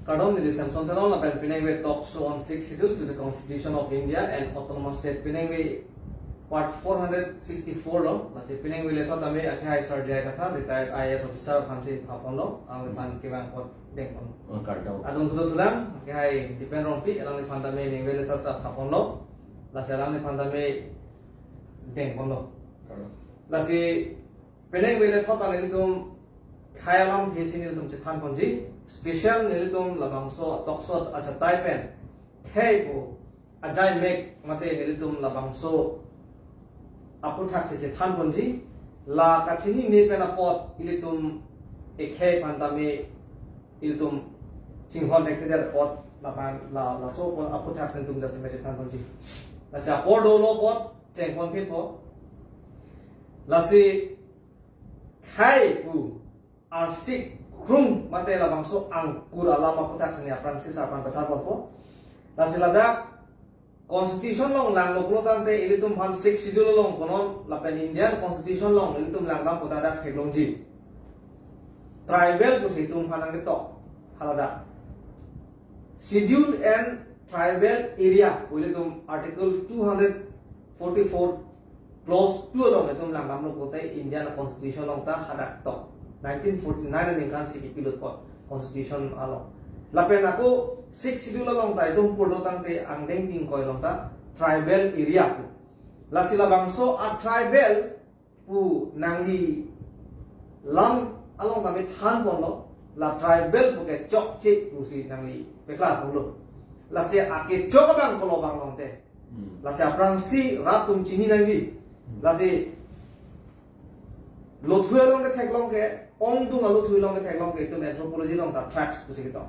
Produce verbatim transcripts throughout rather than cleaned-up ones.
Kardom, neli Samson Teron lapen penang ave Talk Show on Sixth Schedule to the Constitution of India and Autonomous State, penang ave part four hundred sixty-four lo. Lasi penang ave le thot tame akhai Sir J I Kathar, retired I A S officer aphansi phaponlo, alangliphan kevang apot dengpon. Oh, kardom. Adung thulo thulang, akhai Dipen Rongpi, alangliphan tame penang ave le thot ta phaponlo. Lasi alangliphan tame dengponlo. Kardom. Lasi penang ave le thot ta nelitum khei alamthe si nelitum chethanponji, special nelitum labangso Talk Show achatai pen khei pu ajai mek mate nelitum labangso aphuthak si chethanponji, la kachinine pen apot ilitum ekhei aphan tame ilitum chinghon thekthedet apot lapen la laso apot aphuthak si nelitum jasemet chethanponji. Lasi apor dolo apot chengpon phitpo. Lasi khei pu arsik krung mate labangso angkur alam aphuthak si neli aphrangsi sar aphan pethanponpo. Lasi ladak Constitution along langlo pulo tangte ilitum aphan Sixth Schedule along konon lapen Indian Constitution along ilitum langdam pu ta dak theklongji. Tribal pusi itum aphan nangketok haladak. Schedule and Tribal Area pu ilitum Article two hundred forty-four Clause two along itum langdamlo pulote Indian Constitution along ta hadak tok. Nineteen forty-nine aningkan si kipilot apot Constitution along. Lapen ako Sixth Schedule along ta itum purlo tangte angdeng ingkoi along ta tribal area pu. Lasi labangso a tribal pu nangli lam along tame thanponlo, la tribal pu ke chokche pusi nangli paklarponlo. Lasi akechok abang kolo abang longte. Hmm. Lasi aphrangsi rat atum chini nangji. Hmm. Lasi lothui along ketheklong ke, ongdung alothui along ketheklong ke, itum anthropology along ta tribes pusi ketok.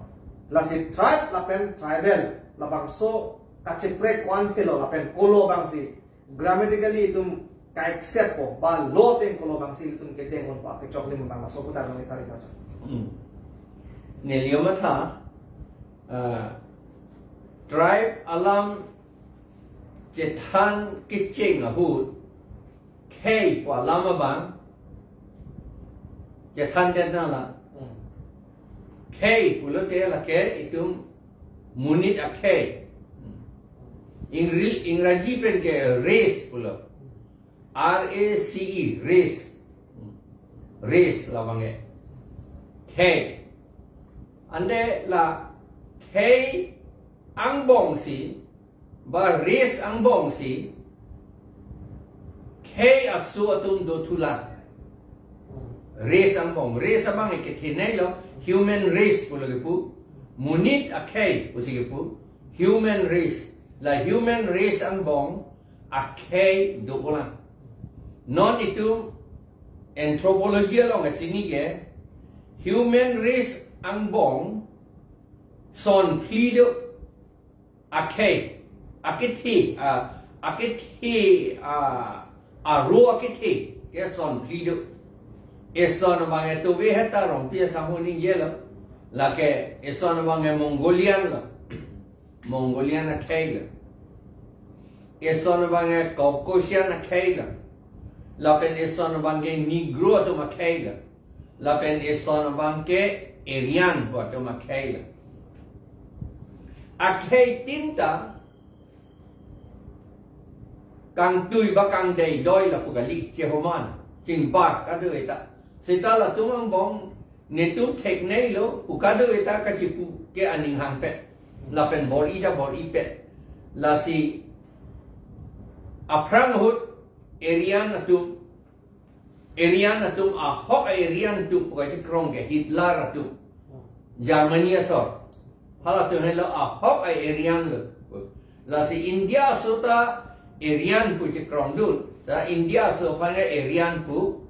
Lasi tribe lapen tribal, labangso kacheprek ko-an phelo lapen kolo abangsi grammatically itum ka-accept po, ba lo ateng kolo abangsi itum kedeng unpo, kechoklim abang laso putar nang itari kaso. Hmm. Neli matha, ah, tribe alam chethan kecheng ahut, khei pu alam abang chethandet nanglang. Hmm. Khei pulote lake itum monit akhei. Ingri-, Ingraji pen ke race pulo. R A C E, race. Race labang ke. Khei. Ante la khei angbong si, ba race angbong si, khei aso atum dothulang. Race angbong, race abang ke thinai lo, human race pulo kipu, monit akhei pusi kipu, human race. La human race angbong akhei dolang. Non itum anthropology along kachini ke, human race angbong son phli do. Akhei, akethi, a, akethi, a, aro akethi ke son phli do. Eson abang ke tuve heta Rongpi asam ho ningjelo. Lake eson abang ke Mongolian lo. Mongolian akhei lo. Eson abang ke Caucasian akhei lo. Lapen eson abang ke Negro atum akhei lo. Lapen eson abang ke Aryan pu atum akhei lo. Akhei tin ta kangtui ba kangdei doi lapu kali, chehoman, chingbar kadokave ta. Seta latum angbong netum theknei lo pu kadokave ta kachipu ke aning hangpet. Lapen bor-i ta bor-i pet. Lasi aphrang ahut Aryan atum, Aryan atum, ahok a-Aryan atum pu kachekrong ke Hitler atum, Germany asor. Halatum helo ahok a-Aryan lo. Lasi India aso ta Aryan pu chekrongdun. Ta India aso aphan ke Aryan pu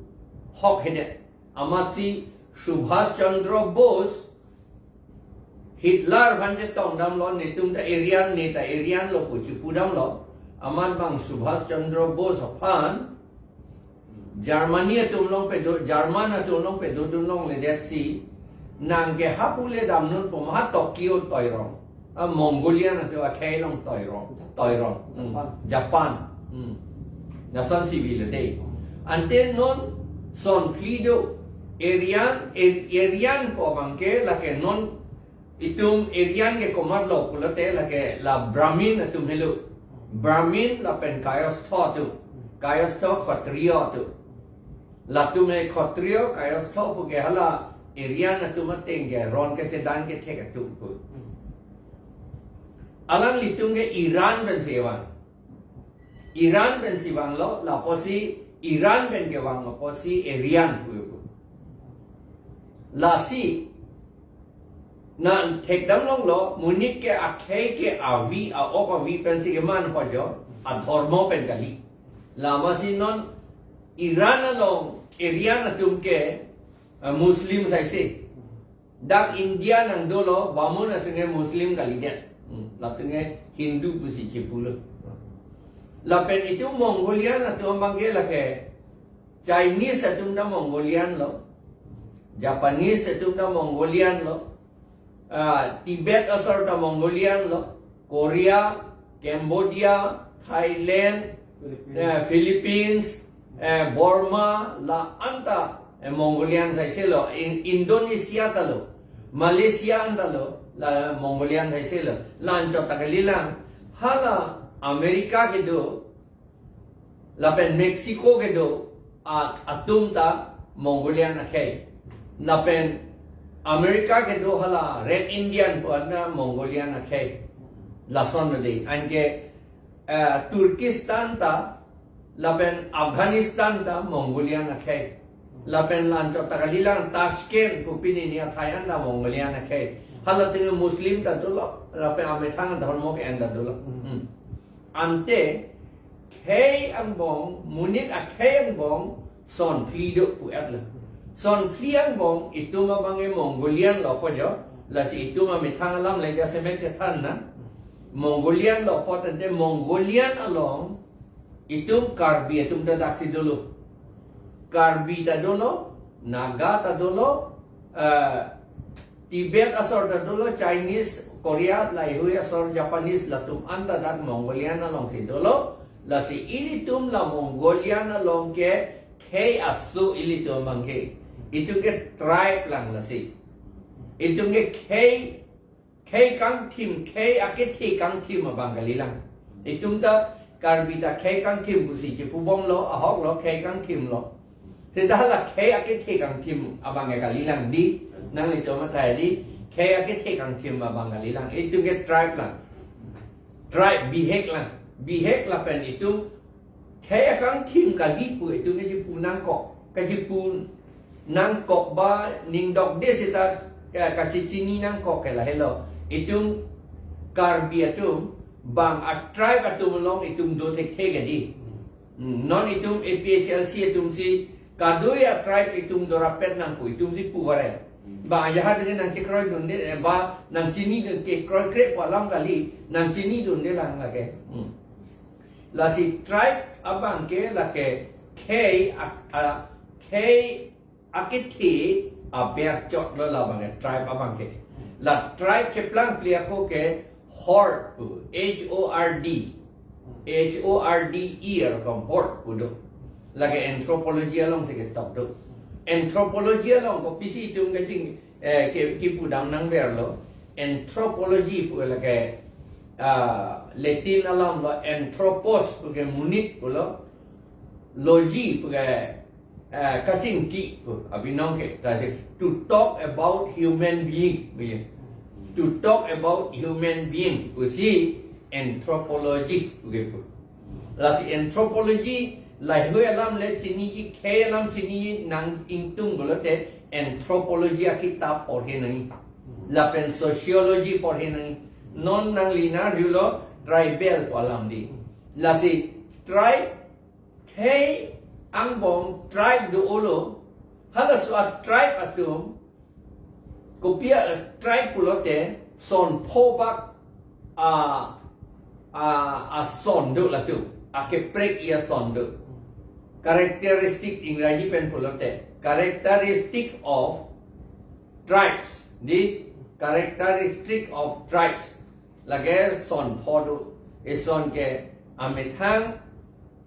hokhedet. Amatsi Subhas Chandra Bose Hitler aphan chetongdamlo, netum ta Aryan, ne ta Aryan lo pu chipudamlo. Amat bang Subhas Chandra Bose aphan Germany atum along pedo, German atum along pedodun longledet si, nang ke hapu le damnun pu ma Tokyo toirong. A Mongolian atum akhei along toirong, toirong. Hmm. Japan. Japan. Hmm. Lason si velo dei. Ante non son phli do, Aryan, Ar-, Aryan pu abang ke lake non Itum Aryan ke komatlo pulote lake la Brahmin atum helo. Brahmin lapen Kayastha atum. Kayastha Kshatriya atum. Latum e Kshatriya, Kayastha pu ke hala Aryan atum ateng ke ron kechedan kethek atum pu. Alanglitum ke Iran pensi vang. Iran pensi vanglo, lapusi Iran pen kevang apotsi Aryan pu pu. Lasi nang thekdam longlo, monit ke akhei ke avi, a-ok avi pensi keman pajo, adhormo pen kali. Lamasi non Iran along Aryan atum ke, eh, Muslim saise. Dak India nang dolo, Bamun atum ke Muslim kalidet. Hmm, latum ke Hindu pusi chipulo. Lapen itum Mongolian atum abang ke lake Chinese atum ta Mongolian lo. Japanese atum ta Mongolian lo. Ah, Tibet asor ta Mongolian lo. Korea, Cambodia, Thailand, Philippines. Eh, Philippines, eh, Burma, la anta, eh, Mongolian saise lo, In-, Indonesia ta lo, Malaysia anta lo, la Mongolian saise lo, la anchot ta kalilang, hala America kedo, lapen Mexico kedo, a-, atum ta Mongolian akhei. Lapen America kedo hala Red Indian pu anta Mongolian akhei. Lason lo dei, anke eh, Turkistan ta, lapen Afghanistan ta Mongolian akhei. Lapen la anchot ta kalilang Tashkent pu pini ni athai anta Mongolian akhei. Hala atum Muslim ta dolo, lapen amethang adhormo ke-en ta dolo. Hmm. Ante, khei angbong, monit akhei angbong, son phli do pu-et lo. Son phli angbong itum abang ke Mongolian lo pajo. Lasi itum amethang alam le jasemet chethan na. Mongolian lo apot ante Mongolian along itum Karbi atum ta daksi dolo. Karbi ta dolo, Naga ta dolo, eh, Tibet asor ta dolo, Chinese, Korea, laheihui asor, Japanese, latum anta dak Mongolian alongsi dolo. Lasi ilitum la Mongolian along ke khei aso ilitum abang ke. Itum ke tribe lang lasi. Itum ke khei, khei kangthim, khei akethe kangthim abang kalilang. Itum ta Karbi ta khei kangthim pusi chipubomlo, ahok lo, khei kangthim lo. Seta hala khei akethe kangthim abang ke kalilang dei, nanglitum mathai dei, khei akethe kangthim abang kalilang. Itum ke tribe lang. Tribe bihek lang. Bihek lapen itum khei akangthim kali pu itum kachipu nangkok. Kachipu nangkok ba ning dokde seta, ya, kachechini nangkok ke lahelo. Itum Karbi atum bang a-tribe atum along itum do thekthe ke dei. Hmm, non itum A P H L C atumsi kadokave a-tribe itum dorapet nang pu itumsi pu varai. Hmm. Ba ajahak dei nangchekroidunde, eh, ba nangchinidun, kekroikre pu alam kali, nangchinidunde lang lake. Hmm. Lasi tribe abang ke lake khei ak-, a, khei akethe aber chot lo labang ke tribe abang ke. La tribe keplang phli ako ke horde pu, H O R D. H O R D E arokom horde pu do. Lake anthropology alongsi ketok do. Anthropology along kopisi itum kaching, eh, ke, kipudam nangverlo. Anthropology pu lake, ah, Latin alam lo anthropos pu ke monit pulo. Logy pu ke, eh, kachingki pu abinong ke, lasi to talk about human being, beli. To talk about human being pusi anthropology pu ke pu. Lasi anthropology laheihui alam le chiniji, khei alam chiniji nang ingtung pulote anthropology akitap porhe nangji. Lapen sociology porhe nangji. Non nangli nangrilo tribal pu alam dei. Lasi tribe khei angbong tribe do-olo, halaso a-tribe atum, kopi a-tribe pulote, son pho bak a, a, ason do latum, akeprek-i ason do. Characteristic Ingraji pen pulote, characteristic of tribes, dei, characteristic of tribes. Lake son pho do, eson ke amethang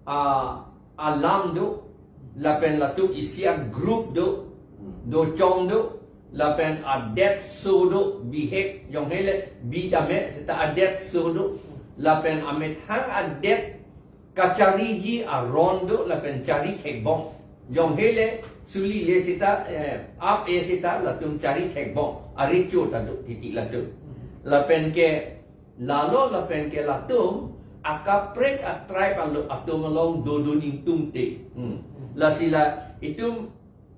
a, alam do, lapen latum isi a-group do, dochong do, Lapen adet so do, bihek, jong hele bi tame seta adet so do. Lapen amethang adet kachariji aron do, lapen chari thekbom. Jong hele suli le seta, eh, ap-e seta latum chari thekbom. Arecho ta do titi latum. Lapen ke lalo lapen ke latum akaprek a-tribe alo atum along dodun ingtungte. Hmm. Lasi la itum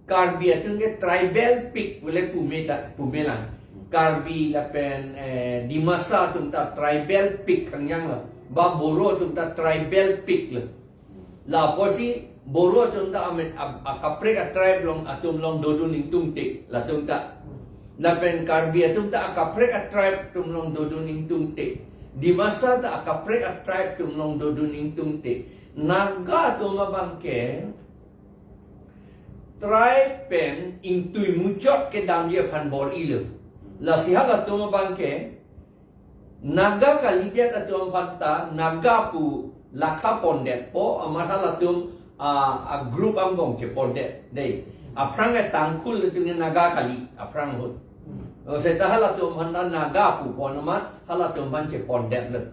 Karbi atum ke tribal pig pule pume ta, pume lang. Karbi lapen, eh, Dimasa atum ta tribal pig kangjang lo. Ba Boro atum ta tribal pig lo. Lapusi Boro atum ta amet ap-, akaprek a-tribe along atum along dodun ingtungte latum ta. Lapen Karbi atum ta akaprek a-tribe atum along dodun ingtungte. Dimasa ta akaprek a-tribe atum along dodun ingtungte. Naga atum abang ke tribe pen ingtui muchot kedamji aphan bor-ilo. Lasi halatum abang ke Naga kalidet atum aphan ta Naga pu lakha pondetpo, amat halatum a, a-group angbong chepondet dei. Aphrang ke Tangkhul atum ke Naga kali, aphrang ahut. O seta halatum aphan ta Naga pupon amat halatum aphan chepondetlo.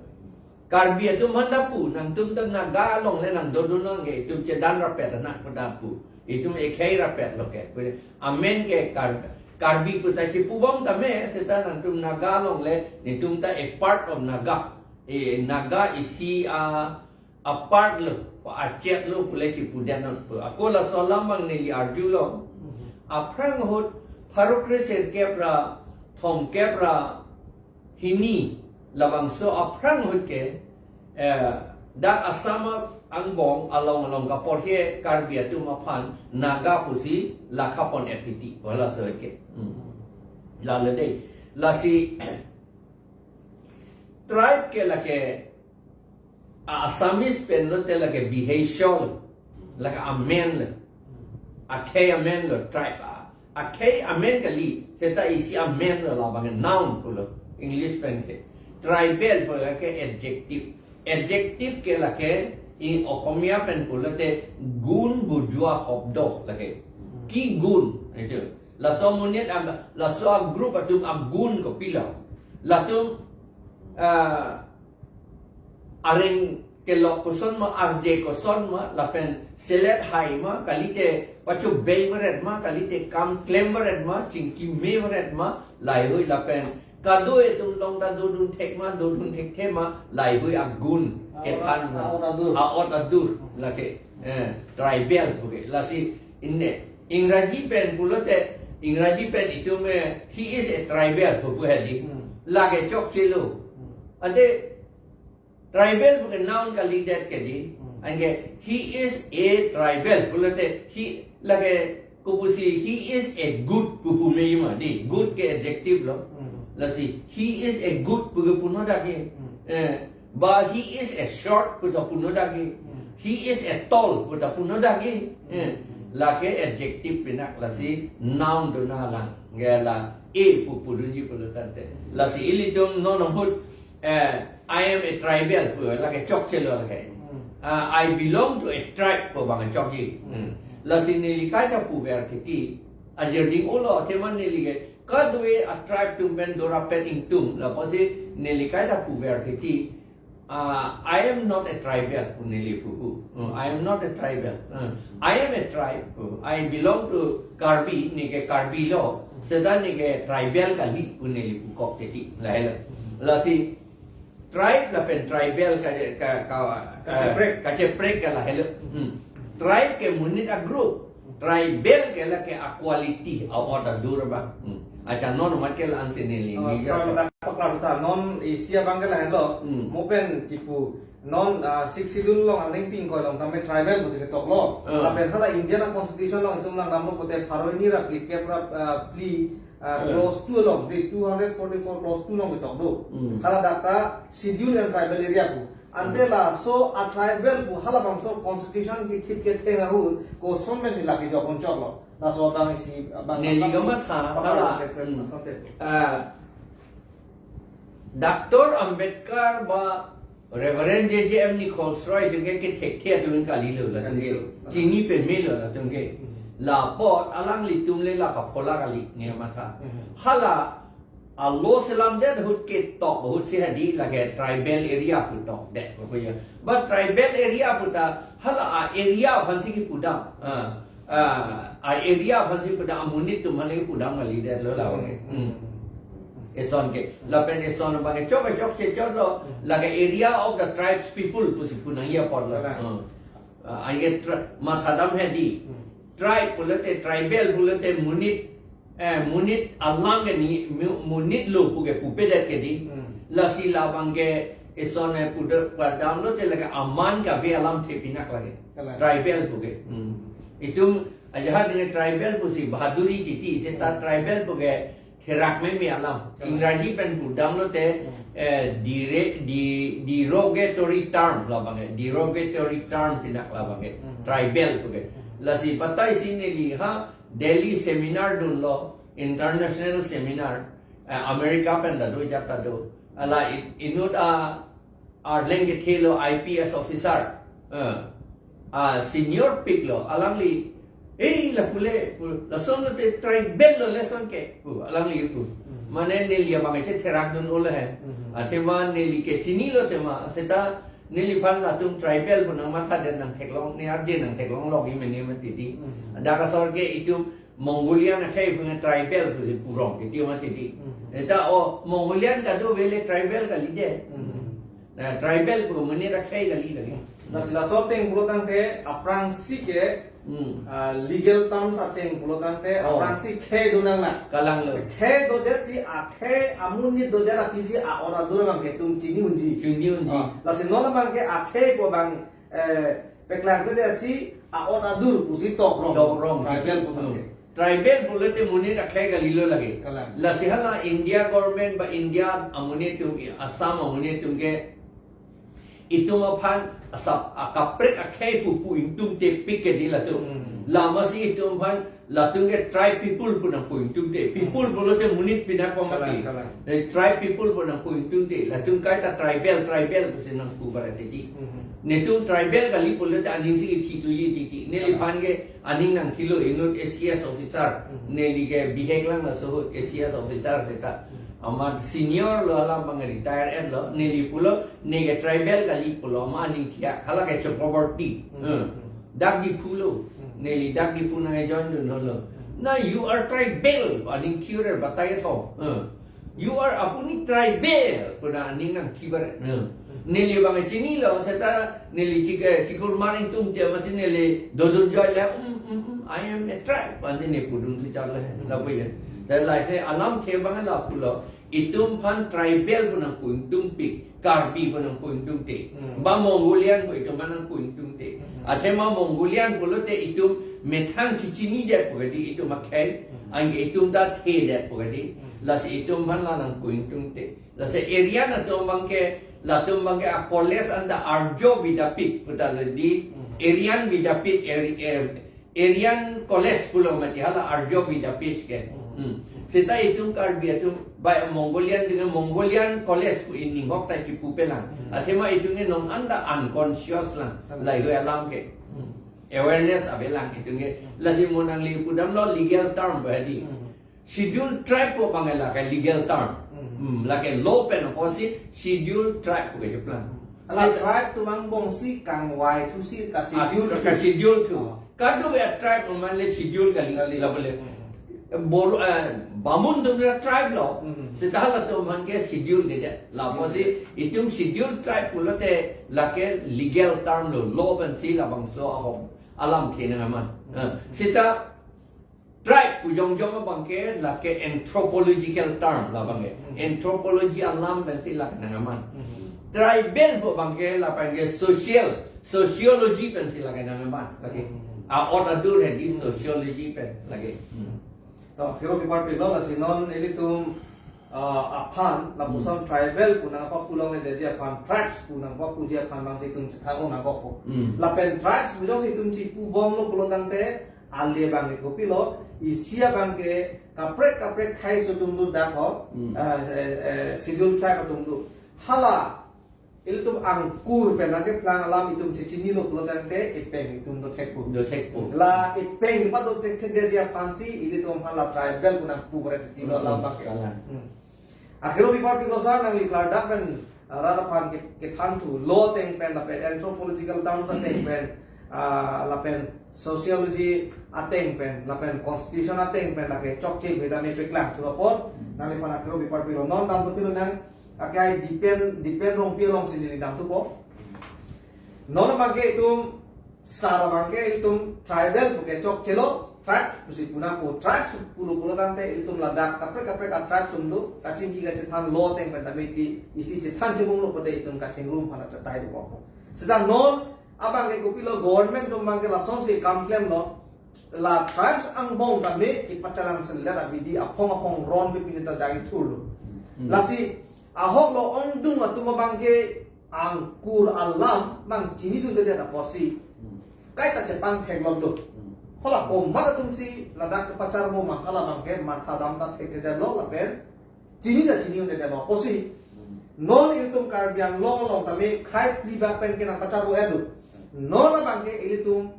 Karbi atum aphan ta pu, nangtum ta Naga along le nangdodun nang ke, itum chedan rapet anak pu ta pu. Itum ekhei rapet lo ke. Amen ke Kar-, Karbi pu ta chipubom tame, seta nangtum Naga along le, netum ta a part of Naga. E, Naga isi a, a part lo, a chet lo pule chipudet non pu. Ako laso alam abang neli arjulo. Aphrang ahut pharo kre sirkep ra, thomkep ra, hini labangso aphrang ahut ke, eh, dak Assam angbong along along kaporhe Karbi atum aphan Naga pusi lakha pon-et titi, halaso ahut ke. Hmm. Lalo dei. Lasi tribe ke lake a-Assamese pen lote lake Biheisho lo, lake amen lo. Akhei amen lo, tribe a. Akhei amen kali, seta isi amen lo, labang noun pulo, English pen ke. Tribal pu lake adjective. Adjective ke lake in Okhomia pen pulote gun bujua hobdo lake. Ki gun, itu. Laso amonit ang, laso a-group atum agun kopilo. Latum, ah, areng kelok koson ma, arje koson ma, lapen selet hai ma, kalite pachobei veret ma, kalite kam klem veret ma, chingki me veret ma, laheihui lapen kado atum along ta dodun thek ma, dodun thekthe ma, laheihui agun kethan ma. A-ot adur. A-ot adur, lake, eh, tribal puke. Lasi inne, Ingraji pen pulote, Ingraji pen itum, eh, he is a tribal pu pu hedi. Hmm. Lake chokchelo. Hmm. Ante tribal puke noun kalidet ke dei. Hmm. Anke he is a tribal pulote he lake kopusi he is a good pu pu me ma dei. Good ke adjective lo. Hmm. Lasi he is a good pu ke puno dak ke. Hmm. Eh, ba he is a short pu ta puno dak ke. Hmm. He is a tall pu ta puno dak ke. Eh, hmm, lake adjective pinak, lasi noun dona lang. Gela a pu pudunji pulo tangte. Lasi ilitum non ahut, eh, "I am a tribal" pu lake chokchelo lake. Hmm. Ah, "I belong to a tribe" pu abang chokji. Hmm. Hmm. Lasi neli kaita puver titi. Ajir ding-olo, athema neli ke kadokave a-tribe atum pen dora pen ingtung. Lapusi neli kaita puver titi. Ah, "I am not a tribal" pu neli pupu. Hmm, "I am not a tribal. Hmm, I am a tribe. Hmm, I belong to Karbi," ne ke Karbi lo. Seta ne ke tribal kali pu neli pukok titi. Lahelo. Lasi tribe lapen tribal ka, ka, ka, kacheprek, kacheprek ke lahelo. Hmm. Tribe ke monit a-group. Tribal ke lake a-quality, a-ot adur abang. Hmm. Acha non mat ke la-ansi neli. Oh, ni so ja. Dak paklar ta non isi abang ke lahelo. Hmm. Mo pen kipu non, ah, Sixth Schedule along aning ping ko along tame tribal pusi ketok lo. Hmm. Lapen hala Indian a-constitution along itum nangdamlo pute pharo hini ra phlikep ra, ah, phli, ah, hmm, clause two along, dei, two hundred forty-four clause two along ketok do. Hmm. Hala dak ta schedule and tribal area pu. Ante, hmm, laso a-tribal pu halabangso constitution kithip ketheng ahut koson pensi lake jokon choklo. Laso abang isi abang neli asam kamatha, apa hala, section, hmm, asam te. Ah, Doctor Ambedkar ba Reverend J J M Nichols Roy atum ke kethekthe atum kalilo latum ke. Kalilo. Chini pemelo latum ke. Hmm. Lapot alanglitum le la kaphola kali nge matha. Mhm. Hala alo selam det ahut ketok ahut si hadi lake tribal area pu tok det ko ya. But tribal area pu ta hala a area aphan si kipudam. Ah, ah, a area aphan si pudam, amonit atum aphan le pudam kali det lo labang ke. Hmm. Eson ke. Lapen eson abang ke chok chok chechot lo. Hmm. Lake area of the tribes people pusi pu nangji apot lo. Kalang. Hmm. Ah, anke tri-, mathadam hadi. Hmm. Tribe pulote, tribal pulote monit, eh, monit alang ke ni, mu-, monit lo pu ke pupedet ke di. Hmm. Lasi labang ke eson, eh, pude-, padam lote lake aman kave alamthe pinak lake. Kalang. Tribal pu ke. Hmm. Itum ajahat dengan tribal pusi bahaduri titi, seta Hmm. tribal pu ke therak meme alam. Hmm. Ingraji pen pudam lote, Hmm. eh, dire-, di-, derogatory term labang ke. Derogatory term pinak labang ke. Hmm. Tribal pu ke. Hmm. Lasi batai si neli ha Delhi seminar dunlo, international seminar, eh, America pen ta do, jat ta do. Hala i-, inut a arleng kethe lo I P S officer. Eh, a senior pik lo, alangli, "Eh, lapu le," pu, "lason lote tribal lo lason ke," pu, alangli pu. Hmm. Mane neli abang ese therak dun ole he. Hmm. Athema neli ke chinilo tema, seta neliphan latum tribal pu nangmathadet nangtheklong, ne arje nangtheklong lok imene mati di. Hmm. Dak asor ke itum Mongolian akhei pu tribal pusi purong titi mati di. Mhm. Eta o Mongolian kadokave le tribal kali det. Mhm. Na tribal pu monit akhei kali lagi. Lasi laso ateng pulo tangte aphrangsi ke, Hmm. ah, legal terms ateng pulo tangte Oh. aphrangsi khei do nang na. Kalang lo. Khei dodet si akhei amonit dodet aphi si a-ot adur abang ke itum chini unji. Chini unji. Ah, lasi non abang ke akhei pu abang eh, paklang kedet si a-ot adur pusi tok rong. Tok rong, Tribal gitu. Pu Hmm. tangte. Tribal pulote monit akhei kalilo lake. Kalang. Lasi hala India government ba India amonit atum, Assam amonit atum ke itum aphan asap akaprek akhei pu pu ingtungte pik ke di latum. Hmm. Lasi itum aphan latum ke tribe people pu nangpu ingtungte. People Hmm. pulote monit pinak pamati. Kalang, kalang. Eh, tribe people pu nangpu ingtungte. Latum kaita tribal, tribal pusi nangpu barat titi. Mhm. Netum tribal kali pulote aning si kithi tuji titi. Neliphan ke aning nangthilo inut A C S officer. Mhm. Neli ke bihek lang laso ahut A C S officer seta. Mhm. Amat senior lo, alam abang retire et lo. Neli pulo, ne ke tribal kali pulo, amat aning thia. Hala ke Chakraborty. Mhm. Eh. Dak Diphu lo. Hmm. Neli dak Diphu nang join dunlo. Hmm. Na, "You are tribal," aning theory batai tho. Hmm. "You are, apuni tribal," pu aning nangthi barat. Hmm. Hmm. Neli abang chinilo, seta neli chik-, eh, chikur maring tum tia masi neli dodun joy le, "Mm, mm, mm, I am a tribe." Pu aning ne pudun tu chal le. Hmm. Lapu ya. Dan lai se alamthe abang lapu lo. Itum aphan tribal pu nangpu ingtungte, Karbi pu nangpu ingtungte. Hmm. Ba Mongolian pu itum aphan nangpu ingtungte. Hmm. Athema Mongolian pulote itum methang si chinidet pu kadi itum akhei, Hmm. anke itum ta thedet pu kadi. Hmm. Lasi itum aphan la nangpu ingtungte. Lasi Aryan atum abang ke, latum abang ke a college anta Arjo Vidyapith puta le di, Hmm. Aryan Vidyapith, Ari-, eh, Aryan College pulo mati, hala Arjo Vidyapith ke. Hmm. Hmm. Seta itum Karbi atum, ba Mongolian dengan Mongolian College pu ining hok ta chipu pelang. Hmm. Athema itum ke non anta unconscious lang. Hmm. Lahei alam ke. Hmm. Awareness avelang itum ke. Hmm. Lasi mo nangli pudamlo legal term ba di. Hmm. Schedule tribe pu abang lake legal term. Hmm. Hmm, lake law pen apotsi schedule tribe pu kacheplang. Hala Seta- tribe atum angbong si kangvai thu si ka Ah, schedule ka thu. schedule thu. Oh. Kadokave a tribe amat le schedule kali, Kali. Lapu le. Hmm. Bor-, eh, Bamun atum le tribe lo. Hmm. Seta halatum aphan ke schedule de de. Lapusi itum schedule tribe pulote lake legal term lo, law pensi labangso ahok alamthe nangman. Hmm. Eh, seta tribe pu jongjong abang ke lake anthropological term labang ke. Hmm. Anthropology alam pensi lake nangman. Hmm. Tribal pu abang ke lapen ke social, sociology pensi lake nangman. Lake Hmm. a-ot adur hedi Hmm. sociology pen lake. Hmm. To, hero pipar pilo lasi non ilitum, ah, aphan, lapuson Hmm. tribal pu nangpapu longledetji aphan, tribes pu nangpapuji aphan abang si itum chethang nangkokpo. Hmm. Lapen tribes pu jongsi itum chipubomlo pulo tangte, ale abang ke kopilo, isi abang ke kaprek kaprek khei aso atum do dak ho, Hmm. ah, eh, eh, schedule tribe atum do. Hala, Ilitum angkur pen nangkeplang alam itum chechinilo pulo tangte epeng itum dothekpo. Dothekpo. La epeng pado thekthedetji aphansi ilitum hala tribal pu nangpu kore titilo alam abangke. Kalang. Hmm. Akhiro bipar pilo sar nangli klardak pen, ah, rat aphan ke, kethan thulo ateng pen lapen anthropological terms ateng pen, ah, lapen sociology ateng pen lapen constitution ateng pen lake chokche beda me peklang thulo apot nangliphan akhiro bipar pilo non dam thupilo nang akai Dipen Dipen Rongpi alongsi neli dam thupo. Non abangke itum sar abangke itum tribal puke chokchelo, tribes pusi pu nangpo, tribes pulo pulo tangte itum ladak kaprek kaprek a tribes atum do, kachingki kachethanlo ateng pen tame isi chethan chebunglo pade itum kachingrum aphan achatai do kok. Seta non abangke kopilo government atum abangke lasonsi kam klemlo, la tribes angbong tame kepachelangselet abidi aphong aphong ron pipine ta jagi thurlo. Hmm. Lasi ahoklo ongdung atum abangke angkur alam abang chinidundedet apotsi Hmm. kaita chepangtheklonglo. Hmm. Hala komat atumsi ladak kepacharbo ma hala abangke matha damta thekthedetlo lapen chini ta chinidundedetlo apotsi. Hmm. Non ilitum Karbi Anglong along tame khei phli bak pen kenangpacharbo-etlo. Non abangke ilitum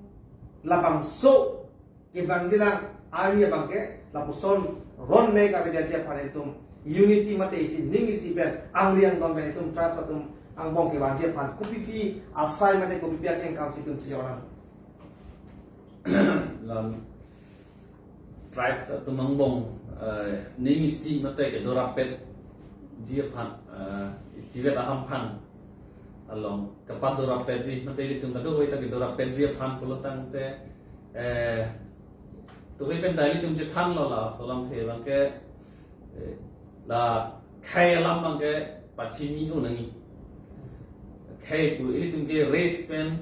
labangso kevangjilang arni abangke lapuson ron me kavedetji aphan itum unity mate isi ning isi pen angri angdon pen itum tribes atum angbong kevangji aphan kopipi asai mate kopipi akeng kamsi itum chejornang. Lam tribes atum angbong, eh, ning isi mate kedorapetji aphan, eh, isivet ahamphan along kepadorapetji mate ilitum kadokave ta kedorapetji aphan pulo tangte, eh, tuve pen ta ilitum chethanlo laso alamthe abangke, eh, la khei alam abangke pachini un nangji. Khei pu ilitum ke race pen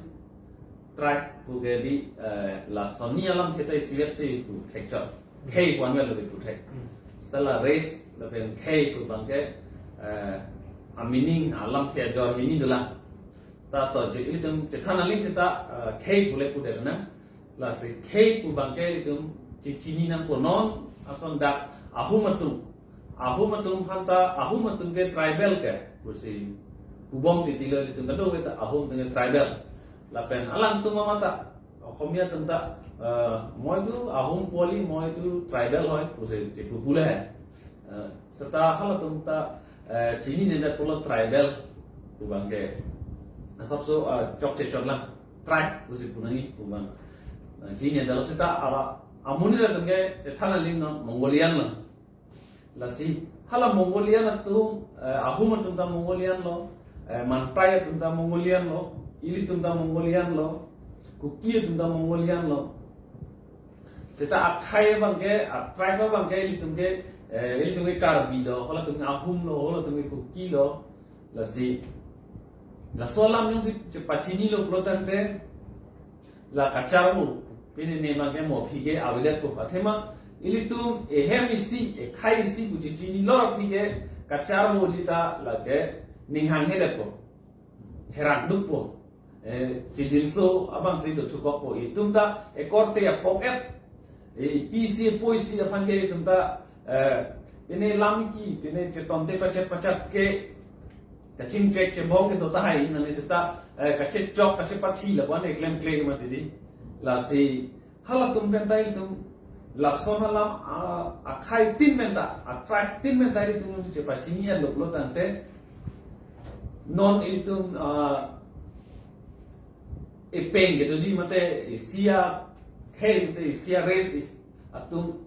tribe pu ke di, eh, lason ni alamthe ta isivet si pu thekchot. Khei pu anvet lo pu thek. Hmm. Seta la race lapen khei pu abangke, eh, a meaning alamthe ajor hini dolang. Ta to je ilitum chethan aling seta, eh, khei pule pudet nang. Lasi khei pu abangke ilitum chechini nangpo non ason dak Ahum atum. Ahum atum aphan ta Ahum atum ke tribal ke pusi pubom titilo ilitum kadokave ta Ahum atum ke tribal. Lapen alangtum amat ta Oxomiya atum ta, eh, moi tu Ahum poli, moi tu tribal hoi pusi chepu pule hai. Eh, seta halatum ta, eh, chininedet pulo tribal pu abangke asapso, eh, chokche chotlang, tribe pusi pu nangji pu abang. Eh, chininedetlo seta hala amonit atum ke chethan aling non Mongolian lo. Lasi hala Mongolian atum, eh, Ahum atum ta Mongolian lo, eh, Mantai atum ta Mongolian lo, ilitum ta Mongolian lo, Kuki atum ta Mongolian lo. Seta akhei abangke, a tribe abangke ilitum ke, eh, ilitum ke Karbi lo, halatum ke Ahum lo, halatum ke Kuki lo. Lasi laso alam jongsi chepachinilo pulo tangte la kacharbo, pine ne abangke mo aphi ke avedetpo. Athema ilitum ehem isi, ekhei isi pu chechinilo aphi ke kacharboji ta lake ning hangheletpo. Herak dukpo. Eh, chijinso abangsi dothukokpo. Itum ta ekorte apok-et. Eh, pisi poisi aphan ke itum ta, eh, pine lam ki, pine chetonte pachet pachet ke kachingchek chebong ke do tahai, nani seta, eh, kachechok kachepathi lapu-an klemkle mati di. Lasi halatum pen ta ilitum lason alam, a, akhei tin pen ta, a tribe tin pen ta ilitum si chepachini-etlo pulo tangte non ilitum, a, epeng kedoji mate isi akhei mate isi arace is atum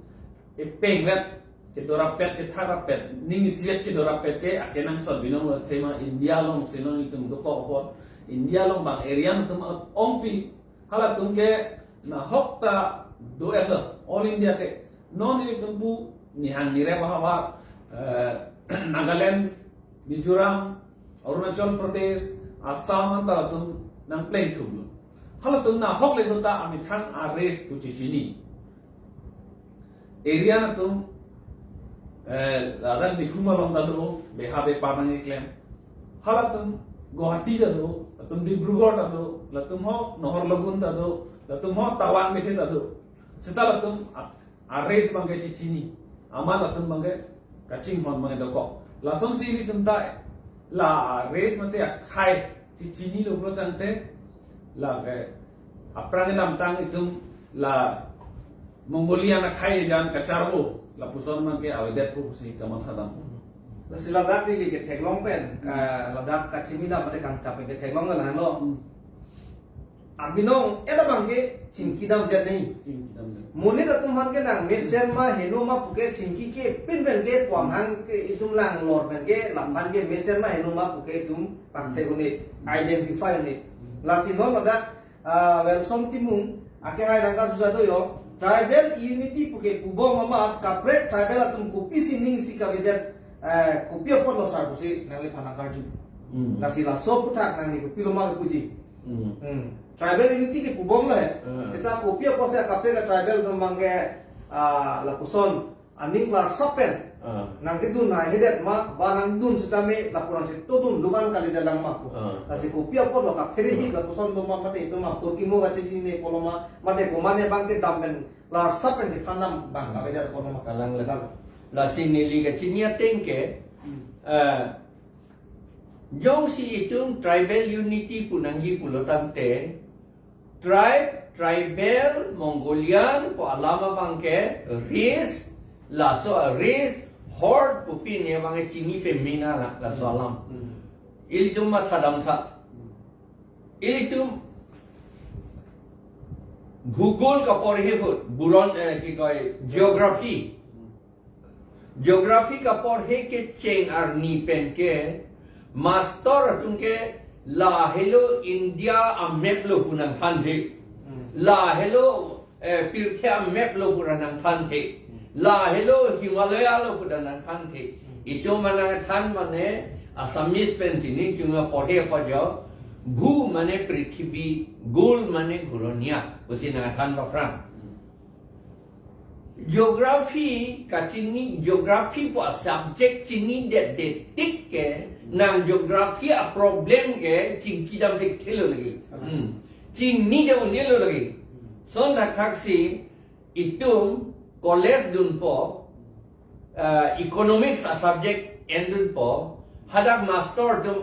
epeng vet, kedorapet, ketharapet, ning isivet kedorapet ke akenangsot binong lo. Athema India alongsi non ilitum dokok apot, India along bang area atum ongpi, halatum ke nahok ta do-etlo, all India ke. Non ilitum pu nihang nirep ahavar, eh, Nagaland, Mizoram, Arunachal Pradesh, Assam anta latum nangplengthumlo. Halatum nahok le do ta amethang arace pu chechini. Area atum, eh, ladak Diphu malom ta do, beha bepar nangkeklem. Halatum Guwahati ta do, latum Dibrugarh ta do, latum ho Naharlagun ta do, latum ho Tawang bethe ta do. Seta latum a, arace abangke chechini. Amat latum abangke kachinghon abangke dokok. Lasonsi ilitum ta La race mate akhei chechinilo pulo tangte, la ke aphrang kedamtang itum la Mongolian akhei jan kacharbo, lapuson abangke avedetpo pusi kamatha dam. Lasi ladak neli ketheklong pen, ka, ladak kachini dam mate kangchap pen ketheklong lahelo. Hmm. Abinong eda abangke chingki damdet nai. Chingki damdet. Monit atum aphan ke nang mesen ma heno ma puke chingkikepin pen ke pu amahang ke itum langlor pen ke lam aphan ke mesen ma heno ma puke itum pakthek un-e, identify un-e. Lasi non ladak, ah, Welsom Timung akehai nangkarju jado yo, tribal unity puke pubom amat kaprek tribal atum kopisi ning isi kavedet, eh, kopi apotlo sar pusi nangliphan nangkarju. Hmm. Lasi laso aputhak nangli kopilo ma puji. Hmm. Hmm. Tribal unity ke pubomlo he. Hmm. Seta kopi apotsi kaprek tribal atum abangke, ah, lapuson aning klarsap pen. Ah. Nangkedun haihedet ma, ba nangdun sitame lapu nangchetongdun, dukan kalidet lang ma pu. Ah. Lasi kopi apotlo kaphere hi lapuson atum ma mate itum ma kurkimo kachechinine pulo ma, mate komatne abangke dam pen klarsap pen kethan dam abang kavedet pulo ma. Kalang le. Kalang. Lasi neli kachini ateng ke, Hmm. eh, jongsi itum tribal unity pu nangji pulo tangte, tribe, tribal, Mongolian pu alam abangke race, laso a-race, horde pu pini abangke chini pame nang laso alam. Hmm. Ilitum matha dam tha. Hmm. Ilitum Bhugol kaporhe ahut, buron, eh, ki koi, geography. Hmm. Geography kaporhe kecheng arni pen ke, mastor atum ke lahelo India a-map lo pu nangthanthe. Hmm. Lahelo, eh, pirthe a-map lo pu nangthanthe. Hmm. Lahelo Himalaya lo pu nangthanthe. Hmm. Itum ma nangthan mane Assamese pensi nelitum aporhe apajo, Bhu mane prithibi, Gol mane Goronia, pusi nangthan aphrang. Hmm. Geography kachini, geography pu a-subject chinidet det tik ke, nang geography a-problem ke chingki dam thekthelo lake. Hmm. Chinidam un-elo lake. Lason thakthaksi itum college dunpo, ah, economics a-subject endunpo, hadak mastor atum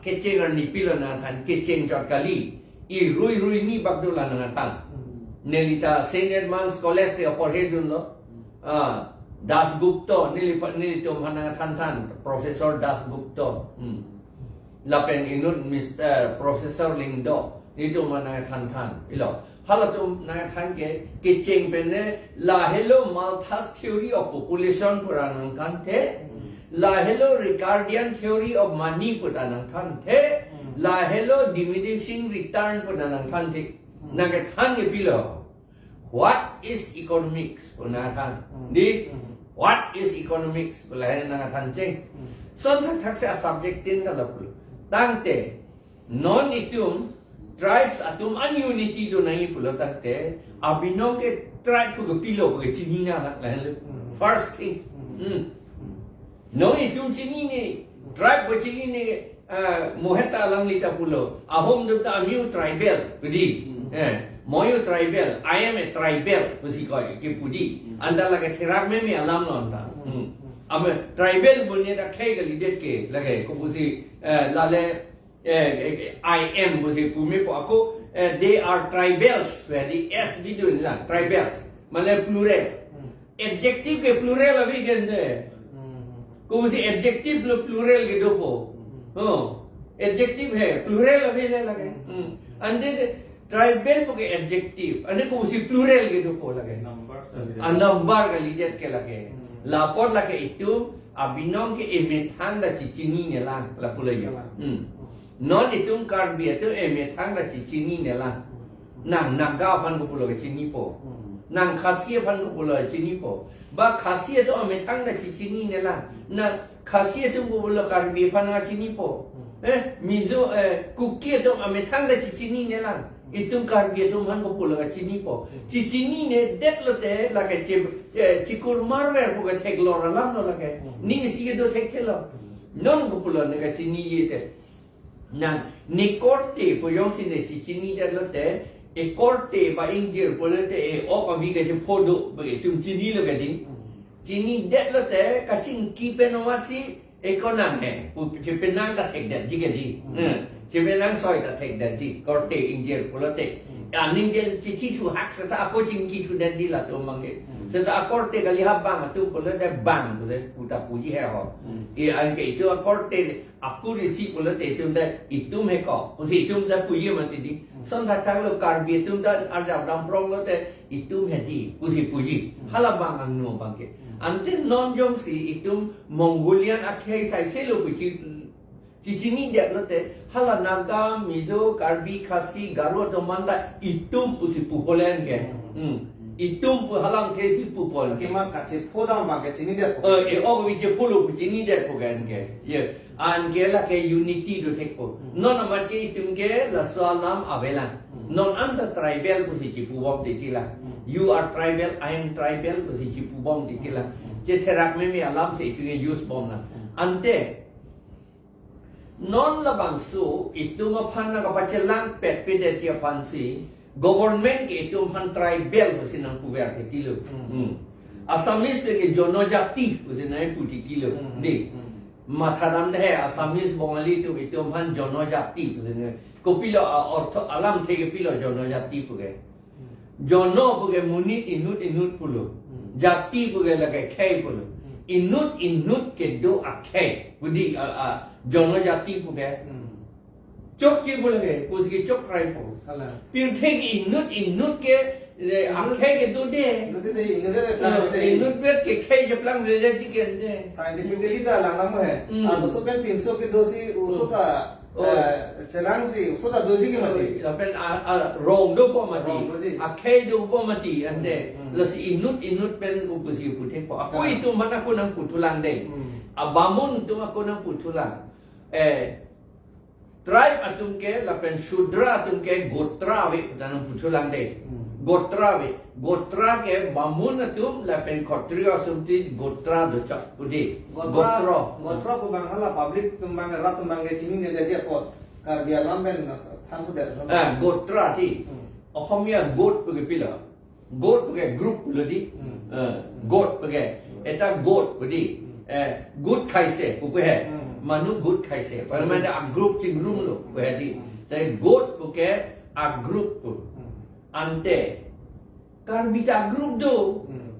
kecheng arni pilo nangthan, kecheng chot kali, irui rui ni bak do la nangthan. Hmm. Nelita Saint Edmund's College si aporhe dunlo. Hmm. Ah, Dasgupta, neli pa, nelitum aphan nangthanthan, Professor Dasgupta. Hmm. Lapen inut Mister, eh, Professor Lyngdoh, nelitum aphan nangthanthan. Ilo. Halatum nangthan ke, kecheng pen ne, lahelo Malthus theory of population pu nangthanthe, Hmm. lahelo Ricardian theory of money pu nangthanthe, Hmm. lahelo diminishing return pu nangthanthe. Hmm. Nangkethan ke pilo. What is economics pu nangthan? Hmm. Di, Hmm. what is economics pu lahai nangthan cheng. Hmm. Lason thakthaksi a-subject tin kala pu. Tangte, non itum tribes atum an unity do nangji pulo tangte, abinong ke tribe pu kopilo pu ke chini nang lahelo. Hmm. First thing. Hmm. Hmm. Hmm. Non itum chinine, tribe pu chinine, ah, mo heta alanglita pulo. Ahom do ta ami tribal, pu di. Hmm. Eh, mo tribal, I am a tribal, pusi koi, kipu di. Hmm. Anta lake therak meme alam lo anta. Hmm. Hmm. Ame tribal bunyi ta khei kalidet ke, lake, kopusi, eh, lale, eh, eh, I am pusi pumepo ako, eh, they are tribals, pu di S bidun la, tribals. Mane plural. Hmm. Adjective ke plural ave gente. Hmm. Kopusi adjective lo plural ke dopo. Hmm. Oh. Adjective he, plural ave le lake. Hmm. Hmm. Ante tribal pu ke adjective. Ante kopusi plural ke dopo lake. Numbers ave. Ah, number kalidet ke lake. Hmm. Lapot lake itum, abinong ke emethang ta chechinine lang, lapulo yo. Lang. Hmm. Non itum Karbi atum emethang ta chechinine lang. Nang Naga aphan kopulo ke chinipo. Hmm. Nang Khasi aphan kopulo chinipo. Ba Khasi atum amethang ta chechinine lang. Nang Khasi atum kopulo Karbi aphan chinipo. Hmm. Eh, Mizo, eh, Kuki atum amethang ta chechinine lang. Itum Karbi atum aphan kopulo chinipo. Hmm. Chechinine det lote lake che, che, chikur marver pu ke theklor alam lo lake. Hmm. Ning isi kedo thekthelo. Hmm. Non kopulo ne kachini ye te. Nang ne korte pu jongsi ne chechinine det lote, e korte ba ingjir pulote e-ok avi kachepho do, ba itum chinilo kadi. Hmm. Chinidet lote, kachingki pen amatsi, Ekonang he, pu chepenang ta thekdetji ke di. Hmm. Hmm. Chepenang soi ta thekdetji. Korte ingjir pulote. Hmm. Aning je chichi thu hak seta ako chingki thudetji latum abang ke. Hmm. Seta akorte kali ha bang atum pulote bang pusi puta puji he ho. Hmm. I anke itum akorte akur isi pulote itum ta itum he ko. Pusi itum ta puji mati di. Hmm. Son thakthailo Karbi atum ta arjap dam prong lote itum he di, pusi puji. Hmm. Hala bang angno abang ke. Hmm. Ante non jongsi itum Mongolian akhei saiselo pusi, chichinidetlote, hala Naga, Mizo, Karbi, Khasi, Garo atum manta itum pusi pu polen ke. Hmm. Hmm. Itum pu halamthe si pu polen ke. Kima kachepho dam abang ke chinidet. Eh, e-ok vi chepho lo pu chinidet pu ke anke. Ye. Anke lake unity do thekpo. Hmm. Non amat ke itum ke laso alam avelang. Hmm. Non anta tribal pusi chipubom titi lang. Hmm. You are tribal, I am tribal pusi chipubom titi lang. Hmm. Chetherak meme alam si itum ke use bomlang. Hmm. Ante non labangso itum aphan nangkapachelangpet pedetji aphansi government ke itum aphan tribal pusi nangpuver titilo. Hmm. Hmm. Assamese pen ke jonojati pusi nangpu titilo. Hmm. Di. Hmm. Mathadam dei, Assamese, Bongali atum itum aphan jonojati pusi nang. Kopilo a-ortho alamthe ke pilo jonojati pu ke. Hmm. Jono pu ke monit, inut, inut pulo. Hmm. Jati pu ke lake khei pulo. Hmm. Inut, inut kedo akhei. Pu di, a, a, jonojati pu ke. Hmm. Chokche pu lake, pusi ke chokrai po. Hala. Pirthe ke inut, inut ke, eh, Inut. Akhei kedo dei. Inut dei, inut dei, Eh, dei. Inut vet ke khei cheplang dei dei chicken dei. Scientifically ta lang nang he. Hmm. Ado so pen pinso kedo si, oso ta, Oh. eh, chelang si, oso ta doji ke mati. Oh, lapen a, a, rong dopo mati. Rong doji. Akhei dopo mati, ante. Hmm. Lasi inut, inut pen ko pusi puthekpo. Ako Ah. itum aphan ako nangputhulang dei. Hmm. Abamun atum ako nangputhulang. Eh, tribe atum ke, lapen Shudra atum ke, gotra ave, pu ta nangputhulang dei. Hmm. Gotra ave. Gotra ke Bamun atum, lapen Khotriyo atum ti gotra dochot, pu di. Gotra, Gotro. Gotra pu abang hala public atum abang, rat atum abang ke chinine detji apot. Karbi alam pen than thu det. Ah, gotra ti. Hmm. Ohomia got pu ke pilo. Got pu ke group pulo di. Hmm. Eh, got pu ke. Hmm. Eta got pu di. Hmm. Eh, got khaise pu pu he. Hmm. Manu got khaise. Chingrum. Parmada a group chingrum lo pu he di. Hmm. Te got pu ke a group pu. Hmm. Ante Karbi ta group do. Hmm.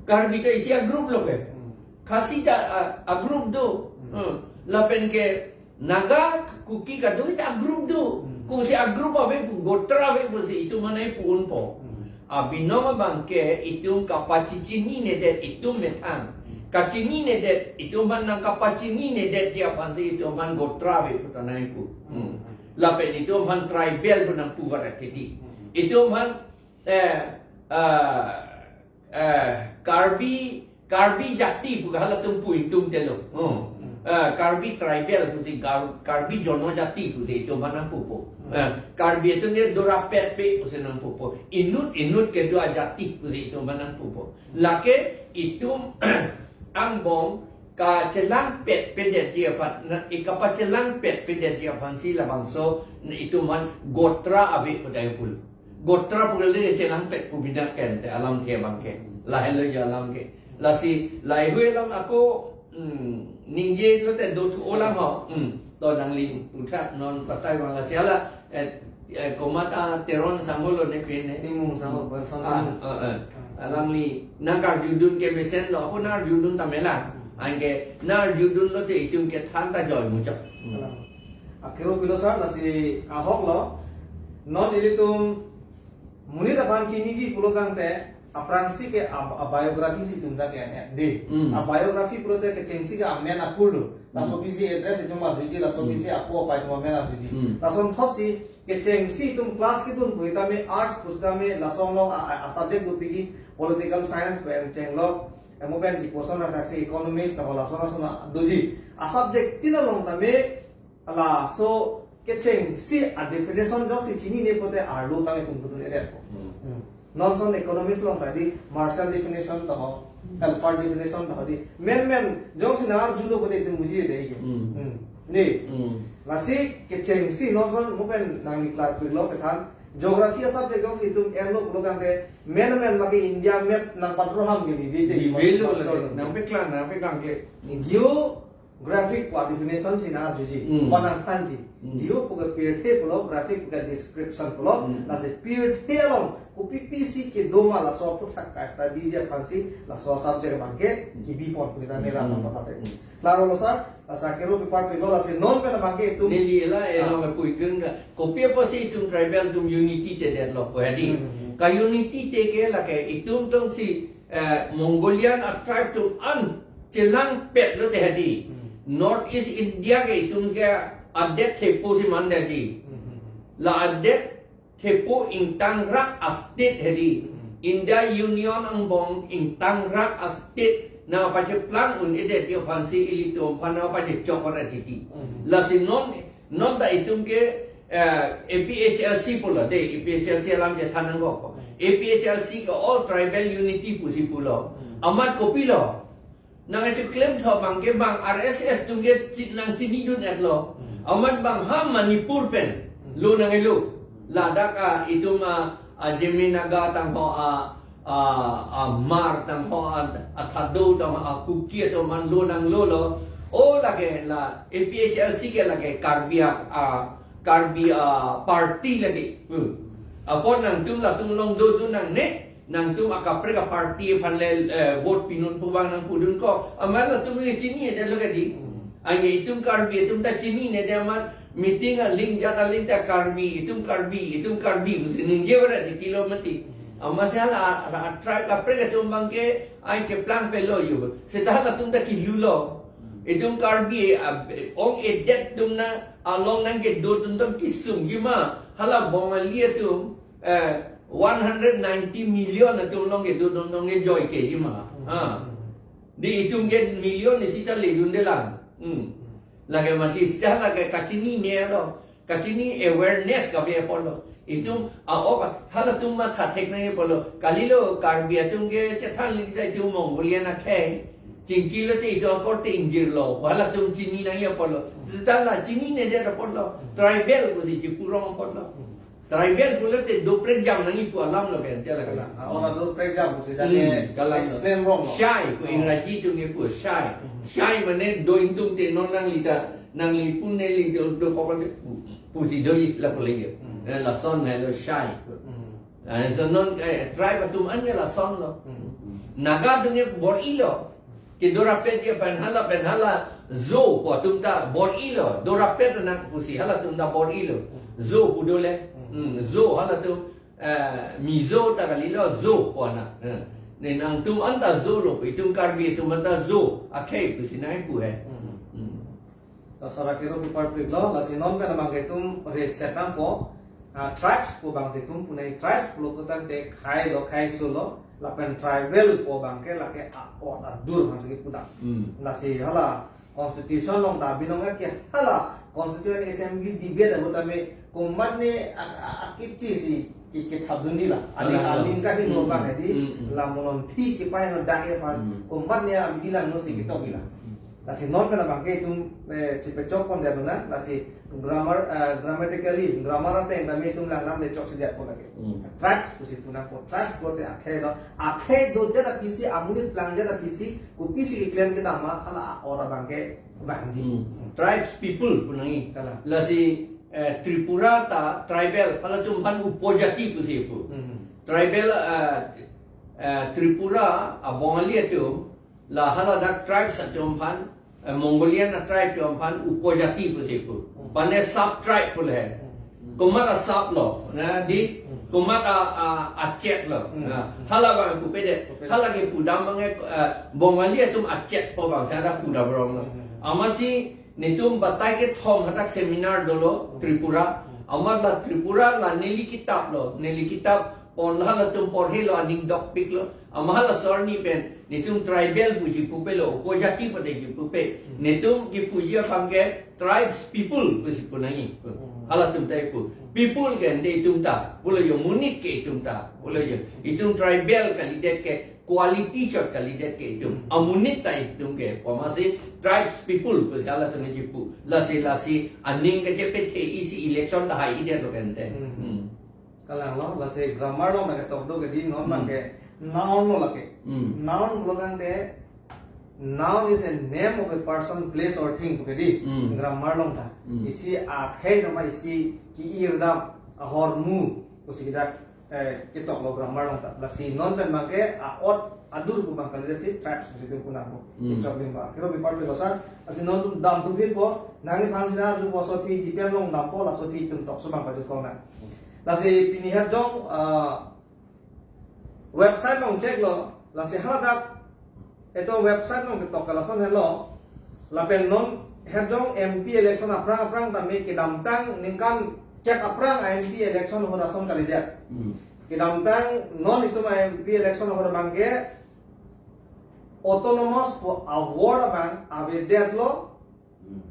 Karbi ta isi a group lo ke. Hmm. Khasi ta a, a group do. Hmm. Hmm. Lapen ke Naga, Kuki kadokave ta group do. Hmm. Kosi a group ave pu, gotra ave pusi itum aphan nangpu-unpo. Hmm. Abinong abang ke itum kapachechininedet itum methang. Hmm. Kachininedet itum aphan nangkapachininedetji aphansi itum aphan gotra ave pu ta nangpu. Hmm. Hmm. Lapen itum aphan tribal pu nangpuver titi. Hmm. Itum aphan eh, eh, eh, Karbi, Karbi jati pu ke halatum pu ingtung telo. Hmm. Hmm. Eh, Karbi tribal pusi, Kar-, Karbi jonojati pusi itum aphan nangpupo. Hmm. Eh, Karbi atum ke dorapet pe pusi nangpupo. Inut, inut kedo ajati pusi itum aphan nangpupo. Lake itum angbong kachelangpet pedetji aphan, na, i kapachelangpet pedetji aphansi labangso, na, itum aphan gotra ave pu dai pul. Gotra pu ke le chelangpet pu bina ken te alamthe abang ke. Lahelo ya alam ke. Lasi, lahelo alam ako, hmm, ningje lote dothu-olang ho. Hmm. To nangli puthot non patai abang lasi hala, eh, eh, komat a Teron sangho lo ne pen ne. Timung sangho, Benson Ah, Timung. eh, eh. Alangli nangkarjudun ke mesenlo, ako nangkarjudun tame lang. Hmm. Anke nangkarjudun lote itum kethan ta joi muchot. Hmm. Alang. Akhiro pilo sir, lasi ahok lo. Non ilitum monit aphan chiniji pulo tangte, aphrangsi ke a, a biography si itum ta ke-en, di. Hmm. A biography pulote kechengsi ke amen akur lo. Laso Hmm. pisi address itum arjuji, laso Hmm. pisi apo apai atum amen arjuji. Hmm. Lasonthot si kechengsi itum class kedun pusitame arts pusitame lason along a, a, a subject dopikji political science pen chenglok, amo pen ipuson athaksi economics ta lason lason doji. A subject tin along tame laso kechengsi a definition ajoksi chinine pulote arlo tang itum kedun-edet ko. Hmm. Hmm. Non son economics along ta di Marshall definition ta ho, Alford definition ta ho di. Men men jongsi nang arjulo pulote itum buji dei ke. Hmm. Hmm. Di. Hmm. Lasi kechengsi non son mo pen nangli klar pilo kethan geography a subject jongsi itum enlo pulo tangte men men magi India map nangpadroham ke di di. Di velo Pastor lagi, lo. Nangpeklang, nangpeklang kle. Geo Graphic pu definition si nang-arjuji. Hmm. Panang thanji. Hmm. Geo pu ke pirthe pulo, graphic pu ke description pulo. Hmm. Lasi pirthe along kopi pisi kedo ma laso aphuthak ka-study ji aphansi laso subject abangke Hmm. kebi pon pu nang Hmm. mera Hmm. nang patate. Hmm. Klaro lo sir, lasi akero pi part pi lo, lasi non pen abangke itum Neli la Ah. elong pu ikun ka. Kopi apotsi itum tribal atum unity te det lo pu hedi. Hmm. Ka unity te ke lake itum tongsi, eh, Mongolian a tribe atum an chelangpet lote hedi. Hmm. North East India ke itum ke adet thepo si mandetji. Hmm. La adet thepo ingtangrak a state hedi. Hmm. India Union angbong ingtangrak a state nangpacheplang un-edetji aphansi ilitum aphan nangpachechok ra titi. Hmm. Lasi non, non ta itum ke, eh, A P H L C pulo de, A P H L C alam chethan nangkok. Hmm. A P H L C ke All Tribal Unity pusi pulo. Hmm. Amat kopilo? Nangkecheklem tho abangke bang R S S atum ke chi-, nangchinidun-etlo. Hmm. Amat bang ha Manipur pen Hmm. lo nangkelo. Ladak a itum a, a Zeme Naga tangho a, a, a Hmar tangho a, a Thado tangho a Kuki atum an lo nanglolo. O lake la A P H L C ke lake Karbi a, a Karbi a party lake. Hmm. Apot nangtum latum along dodun nangne, nangtum akaprek a party aphan le, eh, vote pinun pu bang nangpudun ko. Amat latum le chini-edet lo kedi. Hmm. Anke itum Karbi atum ta chinine de amat meeting aling jat aling ta Karbi, itum Karbi, itum Karbi, pusi ningje ora titi lo mati. Amatsi hala, hala tribe kaprek atum abangke ai cheplang pelo yo. Seta halatum ta kilu lo. Hmm. Itum Karbi, a, ong-edet atum na along nangkedodun atum kesung jima. Hala Bongali atum, eh, one hundred ninety million atum along kedodun along ke joy ke jima. Hmm. Ha. Hmm. Di itum ke million isi ta ledunde lang. Hmm. Hmm. Lake mati seta lake kachinine lo. Kachini awareness kave apotlo. Itum a-ok halatum matha thek nangji apotlo. Kalilo Karbi atum ke chethan lik sa itum Mongolian akhei. Chingki lote itum akorte ingjir lo. Halatum chini nangji apotlo. Seta la chinine det apotlo. Tribal pusi chipurong apotlo. Tribal pulote doprekjam nangji pu alam lo kan, jala kalang. Ah, ora doprekjam pusi Hmm, jale kalang. Explain wrong lo. Shy, pu Oh. Ingraji atum ke pu shy. Hmm. Shy mane do ingtungte non nangli ta, nangli pune ling do, do kokon pu, pusi doji lapu lagi. Hmm. Eh, lason helo shy. Hmm. Eh, so non, eh, tribe atum an ke lason lo. Hmm. Naga atum ke bor-ilo. Kedo rapet ke pen hala, pen hala Zo pu atum ta bor-ilo. Do rapet nang pusi halatum ta bor-ilo. Hmm. Zo pu dole. Hmm. Hmm, Zo halatum, eh, Mizo ta kalilo Zo pu anak. Eh. Ne nangtum anta Zo lo, itum Karbi atum anta Zo akhei pusi nangpu he. Hmm. Hmm. Ta sara kero pi part pi lo, lasi non pen abangke itum reset nangpo, ah, tribes pu abangsi itum punai tribes pulo putangte khei lo, kheiso lo, lapen tribal pu abangke lake a-ot adur aphansi kipu dam. Hmm. Lasi hala constitution along ta binong ke hala constituent assembly debate abot tame komatne a, a, a, kichi si ki, kithapdun di la. Aning, Hala, hala. aning kaki Hmm, no bang hmm. hedi, Hmm, hmm. la monon phi kipaheno dak aphan, Hmm. komatne abidi langno si Hmm. kitok di la. Hmm. Lasi non pen abangke itum, eh, chipechok pon dia nang, lasi grammar, eh, grammatically, grammar ateng tame itum langdamde chokche dia pon lake. Hmm. Tribes pusi pu nangpo, tribes pulote akhei lo, akhei dodet apisi, amonit plangdet apisi, kopisi keklem kedam ma, hala a-ot abangke vangji. Hmm. Tribes people pu nangji. Kalang. Lasi, eh, Tripura ta tribal, halatum aphan upojati pusi pu. Hmm. Tribal, eh, eh, Tripura, a Bongali atum, la haladak tribes atum aphan, eh, Mongolian a tribe atum aphan upojati pusi pu. Hmm. Mane sub tribe pule he. Hmm. Komat a sub lo, na di, Hmm. komat a, a, a chet lo. Hmm. Na, Hmm. hala abang pupedet. Pupedet. Hala kipu dam abang, eh, Bongali atum a chet pu abang, sara pudam rong lo. Hmm. Amatsi netum batai kethom hadak seminar dolo Hmm. Tripura. Hmm. Amat la Tripura la neli kitap lo, neli kitap pon halatum porhelo aning dokpik lo. Amat hala sorni pen, netum tribal pusi pupelo, upojati pada ji pupe. Hmm. Netum kipuji abangke tribes people pusi pu nangji. Hmm. Halatum ta ipu. People ke ante itum ta, pulo yo monit ke itum ta, pulo yo. Itum tribal kalidet ke, quality chot kalidet ke itum. Hmm. Amonit ta itum ke, pu amatsi tribes people pusi halatum kipu. Lasi, lasi, aning kachepethe isi election ta hai-edet lo kan te. Hmm. Hmm. Kalang lo, lasi grammar along nangketok do kedi non Hmm. abangke noun lo lake. Hmm. Noun lo tangte Noun is a name of a person, place or thing pu ke dei. Hmm. Grammar along ta. Hmm. Isi akhei nama isi ki-irdam ahormu pusi kita eh, ketok lo grammar along ta. Lasi non pen abang ke a-ot adur pu abang kali, lasi tribes pusi itu punang pu. Hmm. Kechok lim ba. Kero bipar pe lo sar. Lasi non dam tu phin po. Nangji aphan si na arju po, laso aphi detail along dampo, laso aphi itum tokso abang pajut kong nang. Lasi pini het jong, ah, website along check lo. Lasi haladak eto website along ketok ke lason helo. Lapen non het jong M P election aphrang aphrang tame kedamtang ningkan kep aphrang a M P election ahut ason kalidet. Hmm. Kedamtang non itum a M P election ahut abang ke autonomous pu a-word abang avedet lo. Hmm.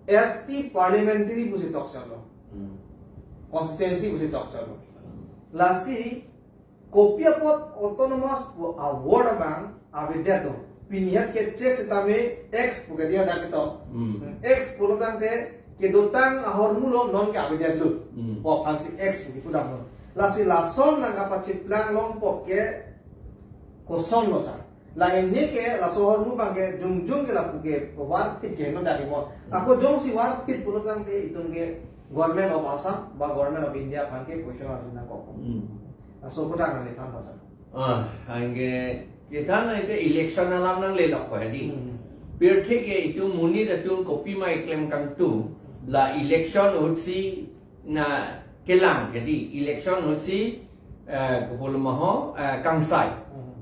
S T parliamentary pusi tokchot lo. Hmm. Constituency pusi tokchot lo. Hmm. Lasi kopi apot autonomous pu a-word abang avedet lo. Pini het ke check setame X pu ke dia dak ketok. Hmm. X pulo tangte kedotang ahormu lo non ke avedet lo. Hmm. Pu aphan si X pu kipu dam lo. Lasi lason nangkapachiplang longpo ke koson lo sar. La ini ke laso ahormu abang ke jongjong ke lapu ke warpit ke no dari mo. Hmm. Ako jongsi warpit pulo tangte itum ke Government of Assam ba Government of India aphan ke question arju nangkok. Hmm. Laso kotak nangliphan pasal. Ah, anke, chethan na ite election alam nanglelok ko hedi. Hmm. Pirthe ke itum monit atum kopima keklem kangtung, la election ahut si na kelang hedi, election ahut si, eh, kopulom ho, eh, kangsai. Hmm.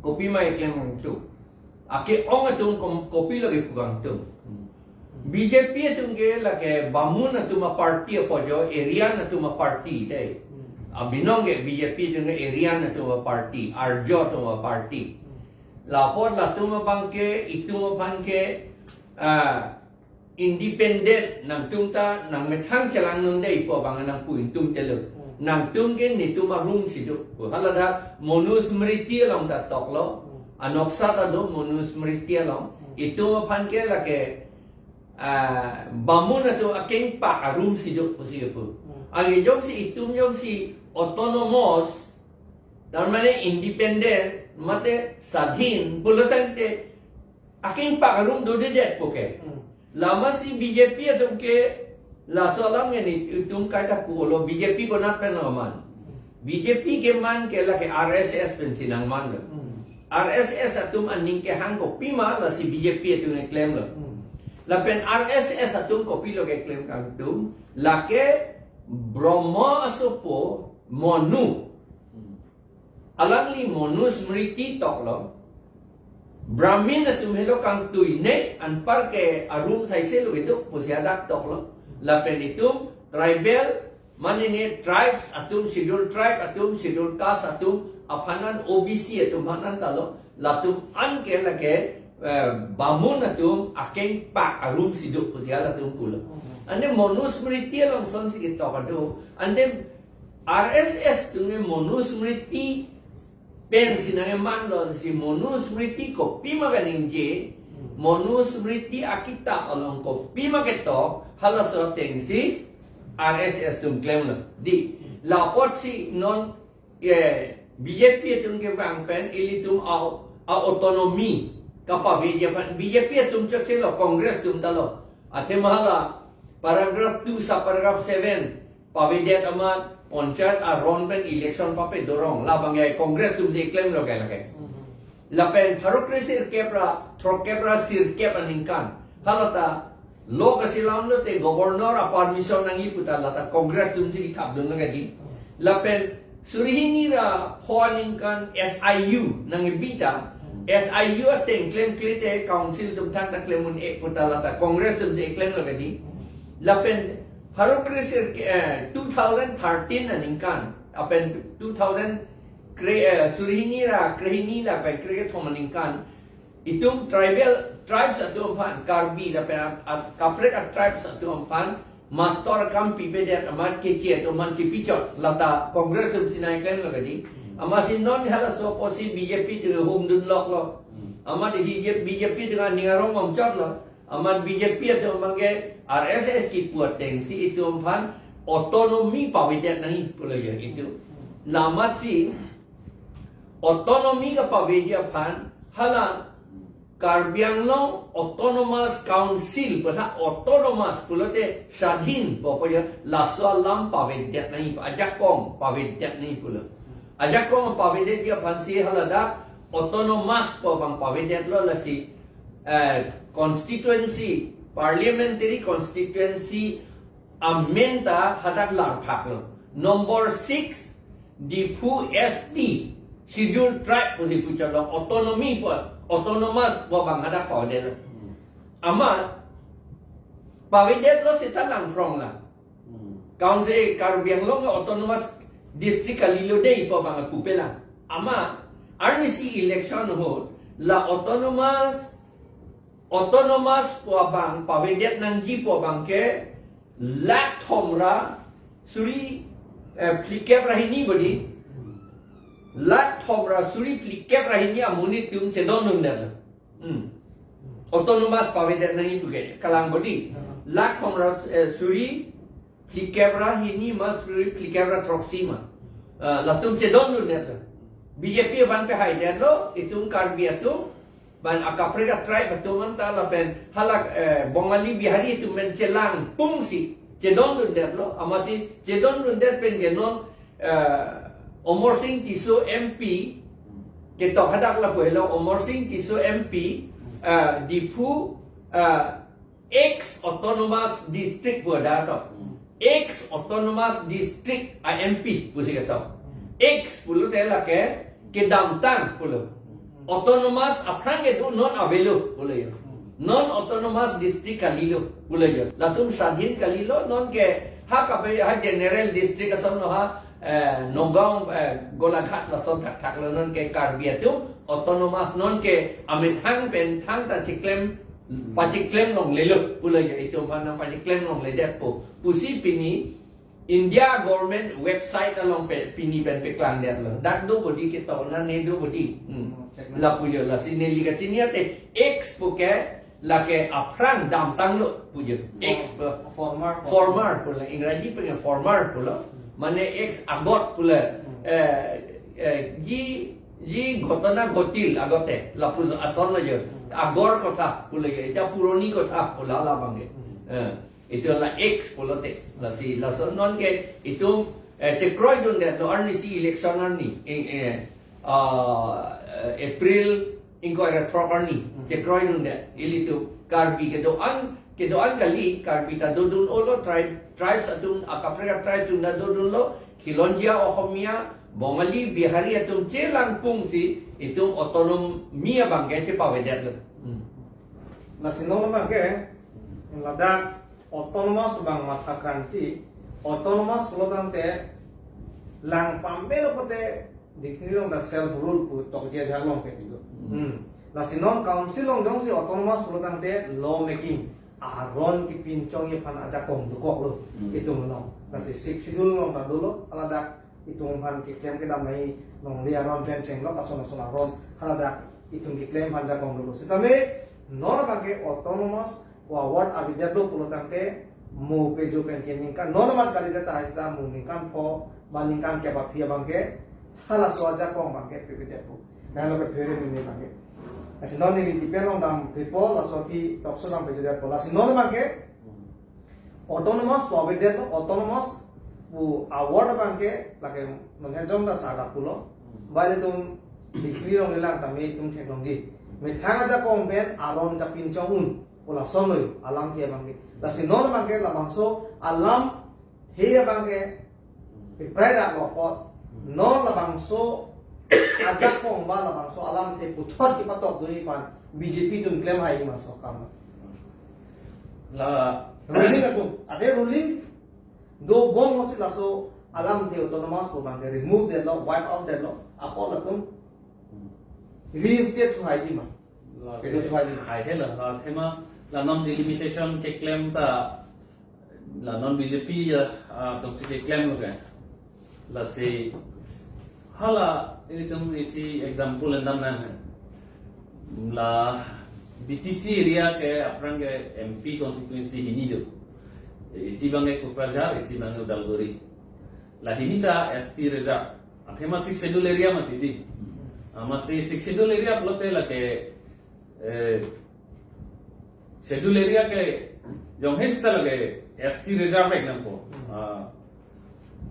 Kopima keklem kangtung. Ake-ong atum kom-, kopi lagi pu kangtung. Hmm. B J P atum ke lake Bamun atum a-party apo jo, Aryan atum a-party dei. Hmm. Abinong ke B J P atum ke Aryan atum a-party, Arjo atum a-party. Hmm. Lapot latum abang ke, itum aphan ke, ah, independent, nangtum ta nangmethang chelang non dei pu abang nangpu itum telo. Hmm. Nangtum ke netum arum si do. Hala dak Manusmriti along ta toklo. Hmm. Anoksa ta do Manusmriti along. Hmm. Itum aphan ke lake, ah, Bamun atum akengpak arum si do pusi pu. Hmm. Anke jongsi itum jongsi autonomous, tar mane independent, mate swadhin, pulo tangte akengpak arum dodedet pu ke. Hmm. Lama si B J P atum ke laso alam nge netum kaita pulo, B J P konat pen lo man. B J P keman ke lake R S S pensi nangman lo. Hmm. R S S atum aning kehang kopima lasi B J P atum keklem lo. Hmm. Lapen R S S atum kopilo keklem kangtung, lake Brahma asopo Manu. Hmm. Alangli Manusmriti toklo. Brahmin atum helo kangtui ne, anpar ke arum saise lo itu pusi hadak toklo. Lapen itum tribal, mane ne tribes atum, schedule tribe atum, schedule caste atum, aphan an O B C atum aphan an ta lo, latum an ke lake, eh, Bamun atum akengpak arum si do pusi halatum pulo. Ante Manusmriti along son si ketok ado, ante R S S atum ke Manusmriti pensi nangkeman lo, si Manusmriti kopima kaningje, Manusmriti akitap along kopima ketok, halaso ateng si R S S atum klem lo. Dei, lapot si non, eh, B J P atum kevang pen ilitum a, a-autonomy kapaveji aphan, B J P atum chot si lo, Congress atum ta lo. Athema hala paragraph two, sub paragraph seven, pavedet amat panchayat aron pen election pape dorong. Labang ke Congress atum si klem lo ke lake. Mhm. Lapen pharo kre sirkep ra, throkkep ra sirkep aningkan, halata law kasilam lote governor a-permission nangji puta lata Congress atum si kithap dun lo ke dei. Lapen suri hini ra pho aningkan S I U nangkebi ta, S I U ateng klemkle te council atum thangta klem un-e puta lata Congress atum si klem lo ke dei. Lapen pharo kre sir ke, eh, two thousand thirteen aningkan, lapen two thousand kre, eh, suri hini ra krehini lapen krekethom aningkan, itum tribal tribes atum aphan, Karbi lapen at, at, kaprek a-tribes atum aphan master akam pipedet amat keche atum aphan chipichot, lata Congress atum si nangklem lo ke dei. Amatsi non halaso apotsi B J P atum humdun lok lo. Amat hi je B J P atum aning arong mamchot lo. Amat B J P atum abang ke R S S kipu ateng si itum aphan autonomy pavedet nangji pulo ya itu. Lamatsi autonomy kapaveji aphan hala Karbi Anglong Autonomous Council pu, ha autonomous pulote swadhin pu apoya, laso alam pavedet nangji, ajakong pavedet nangji pulo. Ajakong pavedetji aphansi haladak autonomous pu abang pavedetlo, lasi eh, constituency, parliamentary constituency amen ta hadak larphaklo. Number six, Diphu S T, Scheduled Tribe pu Diphu chalong, autonomy pu, autonomous pu abang hadak pavedetlo. Amat pavedetlo seta langphrong lang. Council, Karbi Anglong Autonomous District kalilo dei pu abang pupe lang. Amat arnisi election ahut la autonomous, autonomous pu abang pavedet nangji pu abang ke lakh thom ra suri, eh, phlikep ra hini bodi. Lakh thom ra suri phlikep ra hini amonit atum chedondundetlo. Hmm. Autonomous pavedet nangji puke kalang bodi. Lakh thom ra, eh, suri phlikep ra hini ma suri phlikep ra throksi ma. Eh, latum chedondundetlo. B J P abang pahaidetlo, itum Karbi atum, ban akaprek a-tribe atum anta lapen halak, eh, Bongali Bihari atum pen chelangpungsi chedondundetlo, amatsi chedondundet pen ke non, eh, Amarsing Tisso M P, ketok hadak lapu helo, Amarsing Tisso M P, eh, Diphu, eh, ex autonomous district pu ada to. Ex autonomous district a M P pusi ketok. Ex pulote lake kedamtang pulo. Autonomous aphrang kedo, non avelo pulo jo. Non autonomous district kalilo pulo jo. Latum swadhin kalilo, non ke ha kape ha general district ason lo ha, eh, Nagaon, eh, Golaghat lason thakthaklo, non ke Karbi atum autonomous, non ke amethang pen thangta chiklem, pachiklem longlelo pulo jo, itum aphan nangpachiklem longledetpo pusi pini India government website along pe, pini pen paklangdetlo. Dak do bodi ketok na ne do bodi. Hmm. Oh, check na. Lapu jo, lasi neli kachini ate X puke lake aphrang damtanglo pu jo. X pu. Former, former. Former pulo, Ingraji pen former pulo. Hmm. Mane X agot pulo. Hmm. Eh, eh, ji, ji ghotona ghotil agote. Lapu asonlo jo. Hmm. Agor kotha pulo jo. Ita puroni kotha pulo labang ke. Hmm. Eh. Itum la X pulote, lasi, lason non ke itum, eh, chekroidundetlo arnisi election arni, eh, eh, ah, eh, April ingkoi ra throk arni, hmm, chekroidundet, ilitum Karbi kedo-an, kedo-an kali, Karbi ta dodun-olo, tribe, tribes atum, akaprek a-tribe atum ta dodunlo, Khilonjia Ohomia, Bongali, Bihari atum chelangpungsi, itum autonomy abang ke chepavedetlo. Hmm. Lasi non abang ke, ladak autonomous abang matha kranti, autonomous pulo tangte lang pamelo pote dictionary along ta self rule pu tokji ajak along ke dilo. Hmm. Hmm. Lasi non council along jongsi autonomous pulo tangte law making, aron kepinchongji aphan ajakong dokoklo. Hmm. Itum along. Lasi Sixth Schedule along ta dolo, haladak itum aphan keklem kedam nangji longle aron pen chenglok ason ason aron haladak itum keklem aphan jakong dolo. Sitame non abang ke autonomous pu award avedetlo pulo tangte mo pejo pen ke ningkan, non amat kali ta tahai ta mo ningkan pho ba ningkan kep aphi abang ke halaso ajakong abang ke pevedetpo. Nanglo ke phere meme abang ke. Lasi non neli tipen along dam pepo, laso aphi tokso dam pejo detpo. Lasi non abang ke autonomous pu avedetlo, autonomous pu award abang ke lake manghenjong ta sarda pulo. Ba ilitum dictionary along lelang tame itum theklongji. Methang ajakong pen aron kapinchong un pu lasonlo alamthe abang ke. Lasi non abang ke labangso alamthe abang ke piprai daklo apot. Non labangso ajakong ba labangso alamthe puthot kepatokdunji aphan B J P atum klem hai ma so kam. La ruling atum, ade ruling dobom hosi laso alamthe autonomous pu abang ke remove detlo, wipe out detlo, apot latum reinstate thu haiji ma. La kedo thu haiji ma. Hai he la, la athema la non delimitation keklem ta la non B J P ya, ah, atumsi keklemlo ke. Lasi hala ilitum isi example endam nang hai. La B T C area ke aphrang ke M P constituency hini do. Isi abang ke Kokrajhar, isi abang ke Udalguri. La hini ta S T reserve. Athema Sixth Schedule area mati di. Amatsi Sixth Schedule area pulote lake, Eh, schedule area ke jong he sita lake S T reserve ek nangpo. Ah,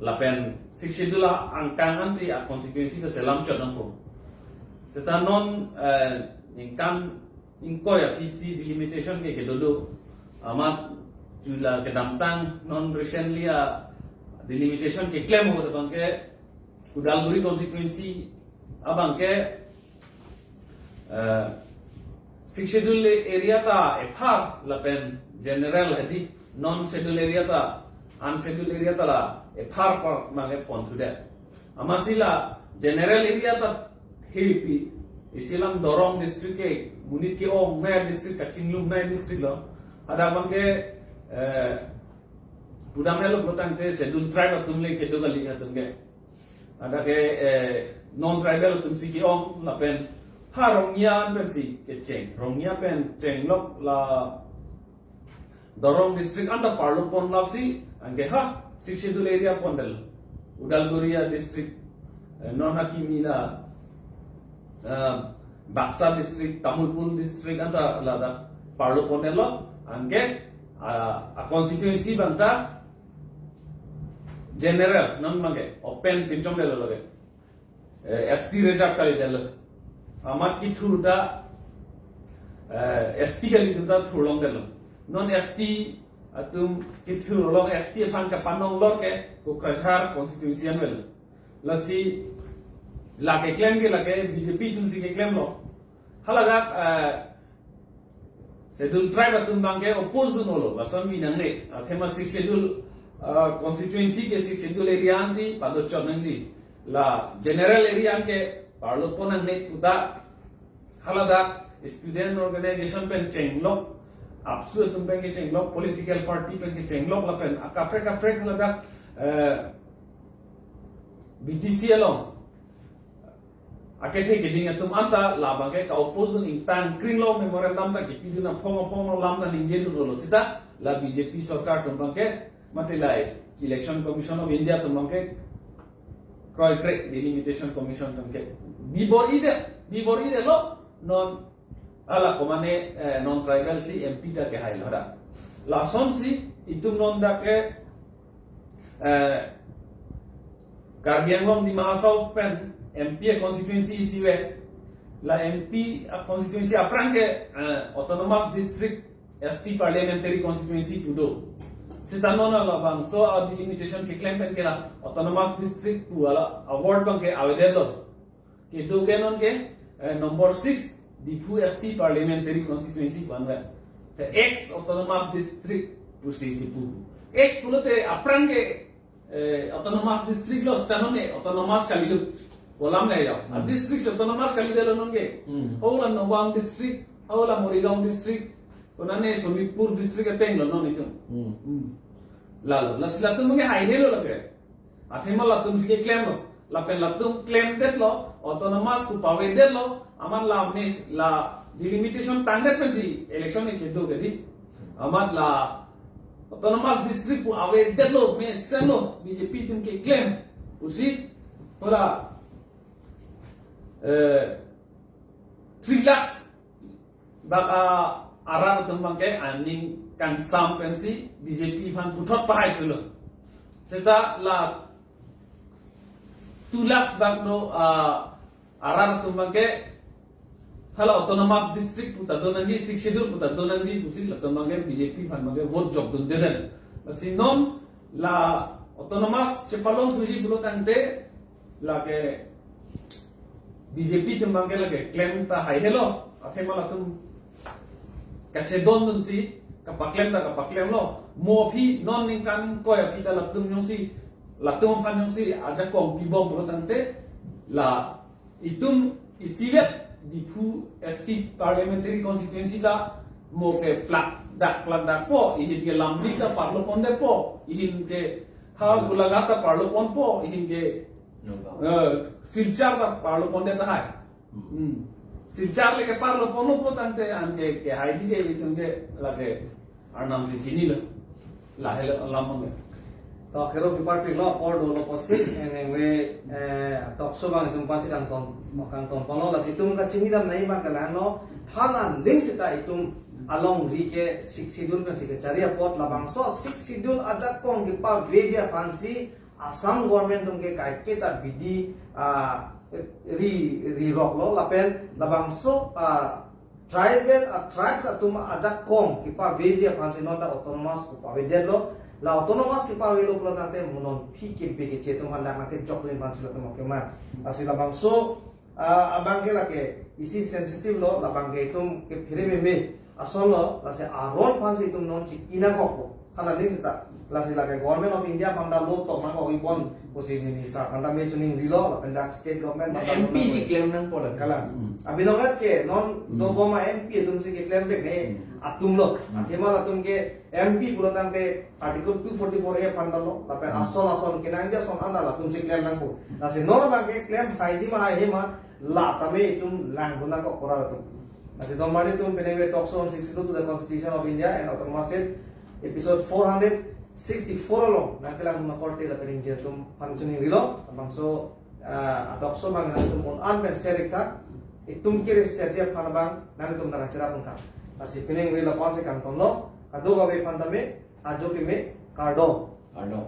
lapen Sixth Schedule angkang ansi a constituency ke selam chot nangpo. Seta non, eh, ningkan ingkoi aphi si delimitation ke kedo do. Amat jula kedamtang non recently a delimitation keklem ahut abangke Udalguri constituency abangke, eh, Sixth Schedule area ta ephar lapen general hadi non schedule area ta, unschedule area ta la ephar apar abangke ponthudet. Amatsi la general area ta hepi, isi alam Dorong district ke, monit ke-ongnei district, kachinglumnei district lo. Hadak abangke, eh, pudamnelo pulotangte schedule tribe atum le kedo kali atum ke. Hadak ke, eh, non tribal atum si ke-ong lapen ha Rongya pensi kecheng. Rongya pen chenglok la Dorong district anta parlo pon lapsi anke ha Sixth Schedule area pondetlo. Udalguri a district, eh, non akimi la, eh, Baksa district, Tamulpur district anta ladak parlo pondetlo, anke, ah, a constituency abangta general non abangke open pinchongdetlo lake. Eh, S T reserve kalidetlo. Amat kethur ta, eh, S T kali atum ta thurlongdetlo. Non S T atum kethur along S T aphan kapanong lor ke Kokrajhar constituency anvetlo. Lasi lake klem ke lake B J P atum si keklemlo. Haladak, eh, schedule tribe atum abangke oppose dun-olo, lason mi nangne. Athema Sixth Schedule, eh, constituency ke Sixth Schedule area ansi pado chot nangji. La general area anke parlo pon nangne puta haladak student organization pen chenglok, AAPSU atum pen kechenglok, political party pen kechenglok lapen akaprek kaprek haladak, eh, B T C along akethe keding atum anta labangke ka-oppose dun ingtang kringlo, memorandum ta kepidun aphong aphong lo, lam ta ningjedun-olo sita la B J P sorkar atum abangke mate la Election Commission of India atum abangke kroikre, Delimitation Commission atum ke bibor-idet, bibor-idetlo, non hala komane, eh, non tribal si M P ta kehailo hadak. Lasonsi itum non dak ke, eh, Karbi Anglong Dima Hasao pen M P a constituency isivet, la M P a constituency aphrang ke, eh, autonomous district S T parliamentary constituency pu do. Sita non labangso a delimitation keklem pen ke la autonomous district pu ala award abangke avedetlo. Kedo ke non ke, eh, number six Diphu S T parliamentary constituency pu anvet. Te ex autonomous district pusi kipu. Ex pulote aphrang ke, eh, autonomous district lo, sita non ke autonomous kalilo. Kolam nai lo. A Hmm. district si autonomous kalidetlo non ke. Hmm. Hala Nagaon district, hala Morigaon district, konane Sonitpur district ateng lo non itum. Hmm. Hmm. Lalo, lasi latum ke haihelo lake. Athema latum si keklemlo. Lapen latum klemdetlo, autonomous pu pavedetlo, amat la mes la delimitation tangdet pensi election ke kedo ke di. Amat la autonomous district pu avedetlo, mesenlo, B J P atum keklem pusi, hala, eh, three lakhs bak a arat atum abangke aning kangsam pensi B J P aphan puthot pahai sulo. Seta la two lakhs bak do, ah, arat atum abangke hala autonomous district puta do nangji, Sixth Schedule puta do nangji pusi latum abangke B J P aphan abangke vote jokdundedet. Lasi non la autonomous chepalongsoji pulotangte lake B J P atum abangke lake klem ta haihelo, athema latum kachedondunsi kapaklem ta kapaklemlo. Mo aphi non ningkan ingkoi aphi ta latum jongsi, latum aphan jongsi ajakong pibom pulotangte la itum isivet Diphu S T parliamentary constituency ta mo ke plakdak plakdakpo, ihin ke Lumding ta parlo pondetpo, ihin ke ha Hmm. Golaghat ta parlo ponpo, ihin ke, Nagaon. eh, Silchar ta parlo pondet tahai. Hmm. Hmm. Silchar le ke parlo ponlo pulotangte anke kehaiji ke itum ke lake Arnam si chinilo. Lahelo alam abang. To kero pipar pilo apor dolo pusi, anyway, eh, talk show abang itum aphansi kangton, kangton ponlo, lasi itum kachini dam nai abang ke lahenlo, Than aling seta itum alongri ke Sixth Schedule pensi kechari apot labangso Sixth Schedule ajakong kepaveji aphansi Assam government atum ke kaiketa bidi, ah, ri riroklo lapen labangso, ah, tribal, ah, tribes atum ajakong kepaveji aphansi non ta autonomous pu pavedetlo. La autonomous kepavelo pulo tangte mo non aphi ke beke che atum handak nangkejok dun aphansi latum oke ma. Lasi labangso, ah, abang ke lake isi sensitive lo, labang ke itum ke phere meme asonlo, lasi aron aphansi itum non chiki nangkokpo. Than aling seta, lasi lake Government of India aphan ta lo tok nangkok ibon pusi neli sir aphan ta me chuning rilo, lapen dak state government aphan ta lo M P si nangkok. Klem nangpo la. Kalang. Hmm. Abinongat ke non Hmm. dobom a-M P atumsi keklem vek ne Hmm. atumlo. Hmm. Athema latum ke M P pulo tangte Article two forty-four A aphan ta lo, lapen Hmm. ason ason kenangji ason anta latumsi klem nangpo. Lasi non abang ke klem haiji ma haihe ma la tame itum lang dun nangkok pura latum. Lasi don marli atum penang ave Talk Show on Sixth Schedule to the Constitution of India and Autonomous State episode four hundred sixty-four along nangkelang dun akorte lapen ingjir atum aphan chuning rilo, labangso, ah, a-talk show abang nangtum un-an pen share ik tha, itum kiri share aphan abang nangtum nang cherap un tha. Lasi penang ave lapu-ansi kangtonlo, kadokave aphan tame ajo keme, kardom. Kardom.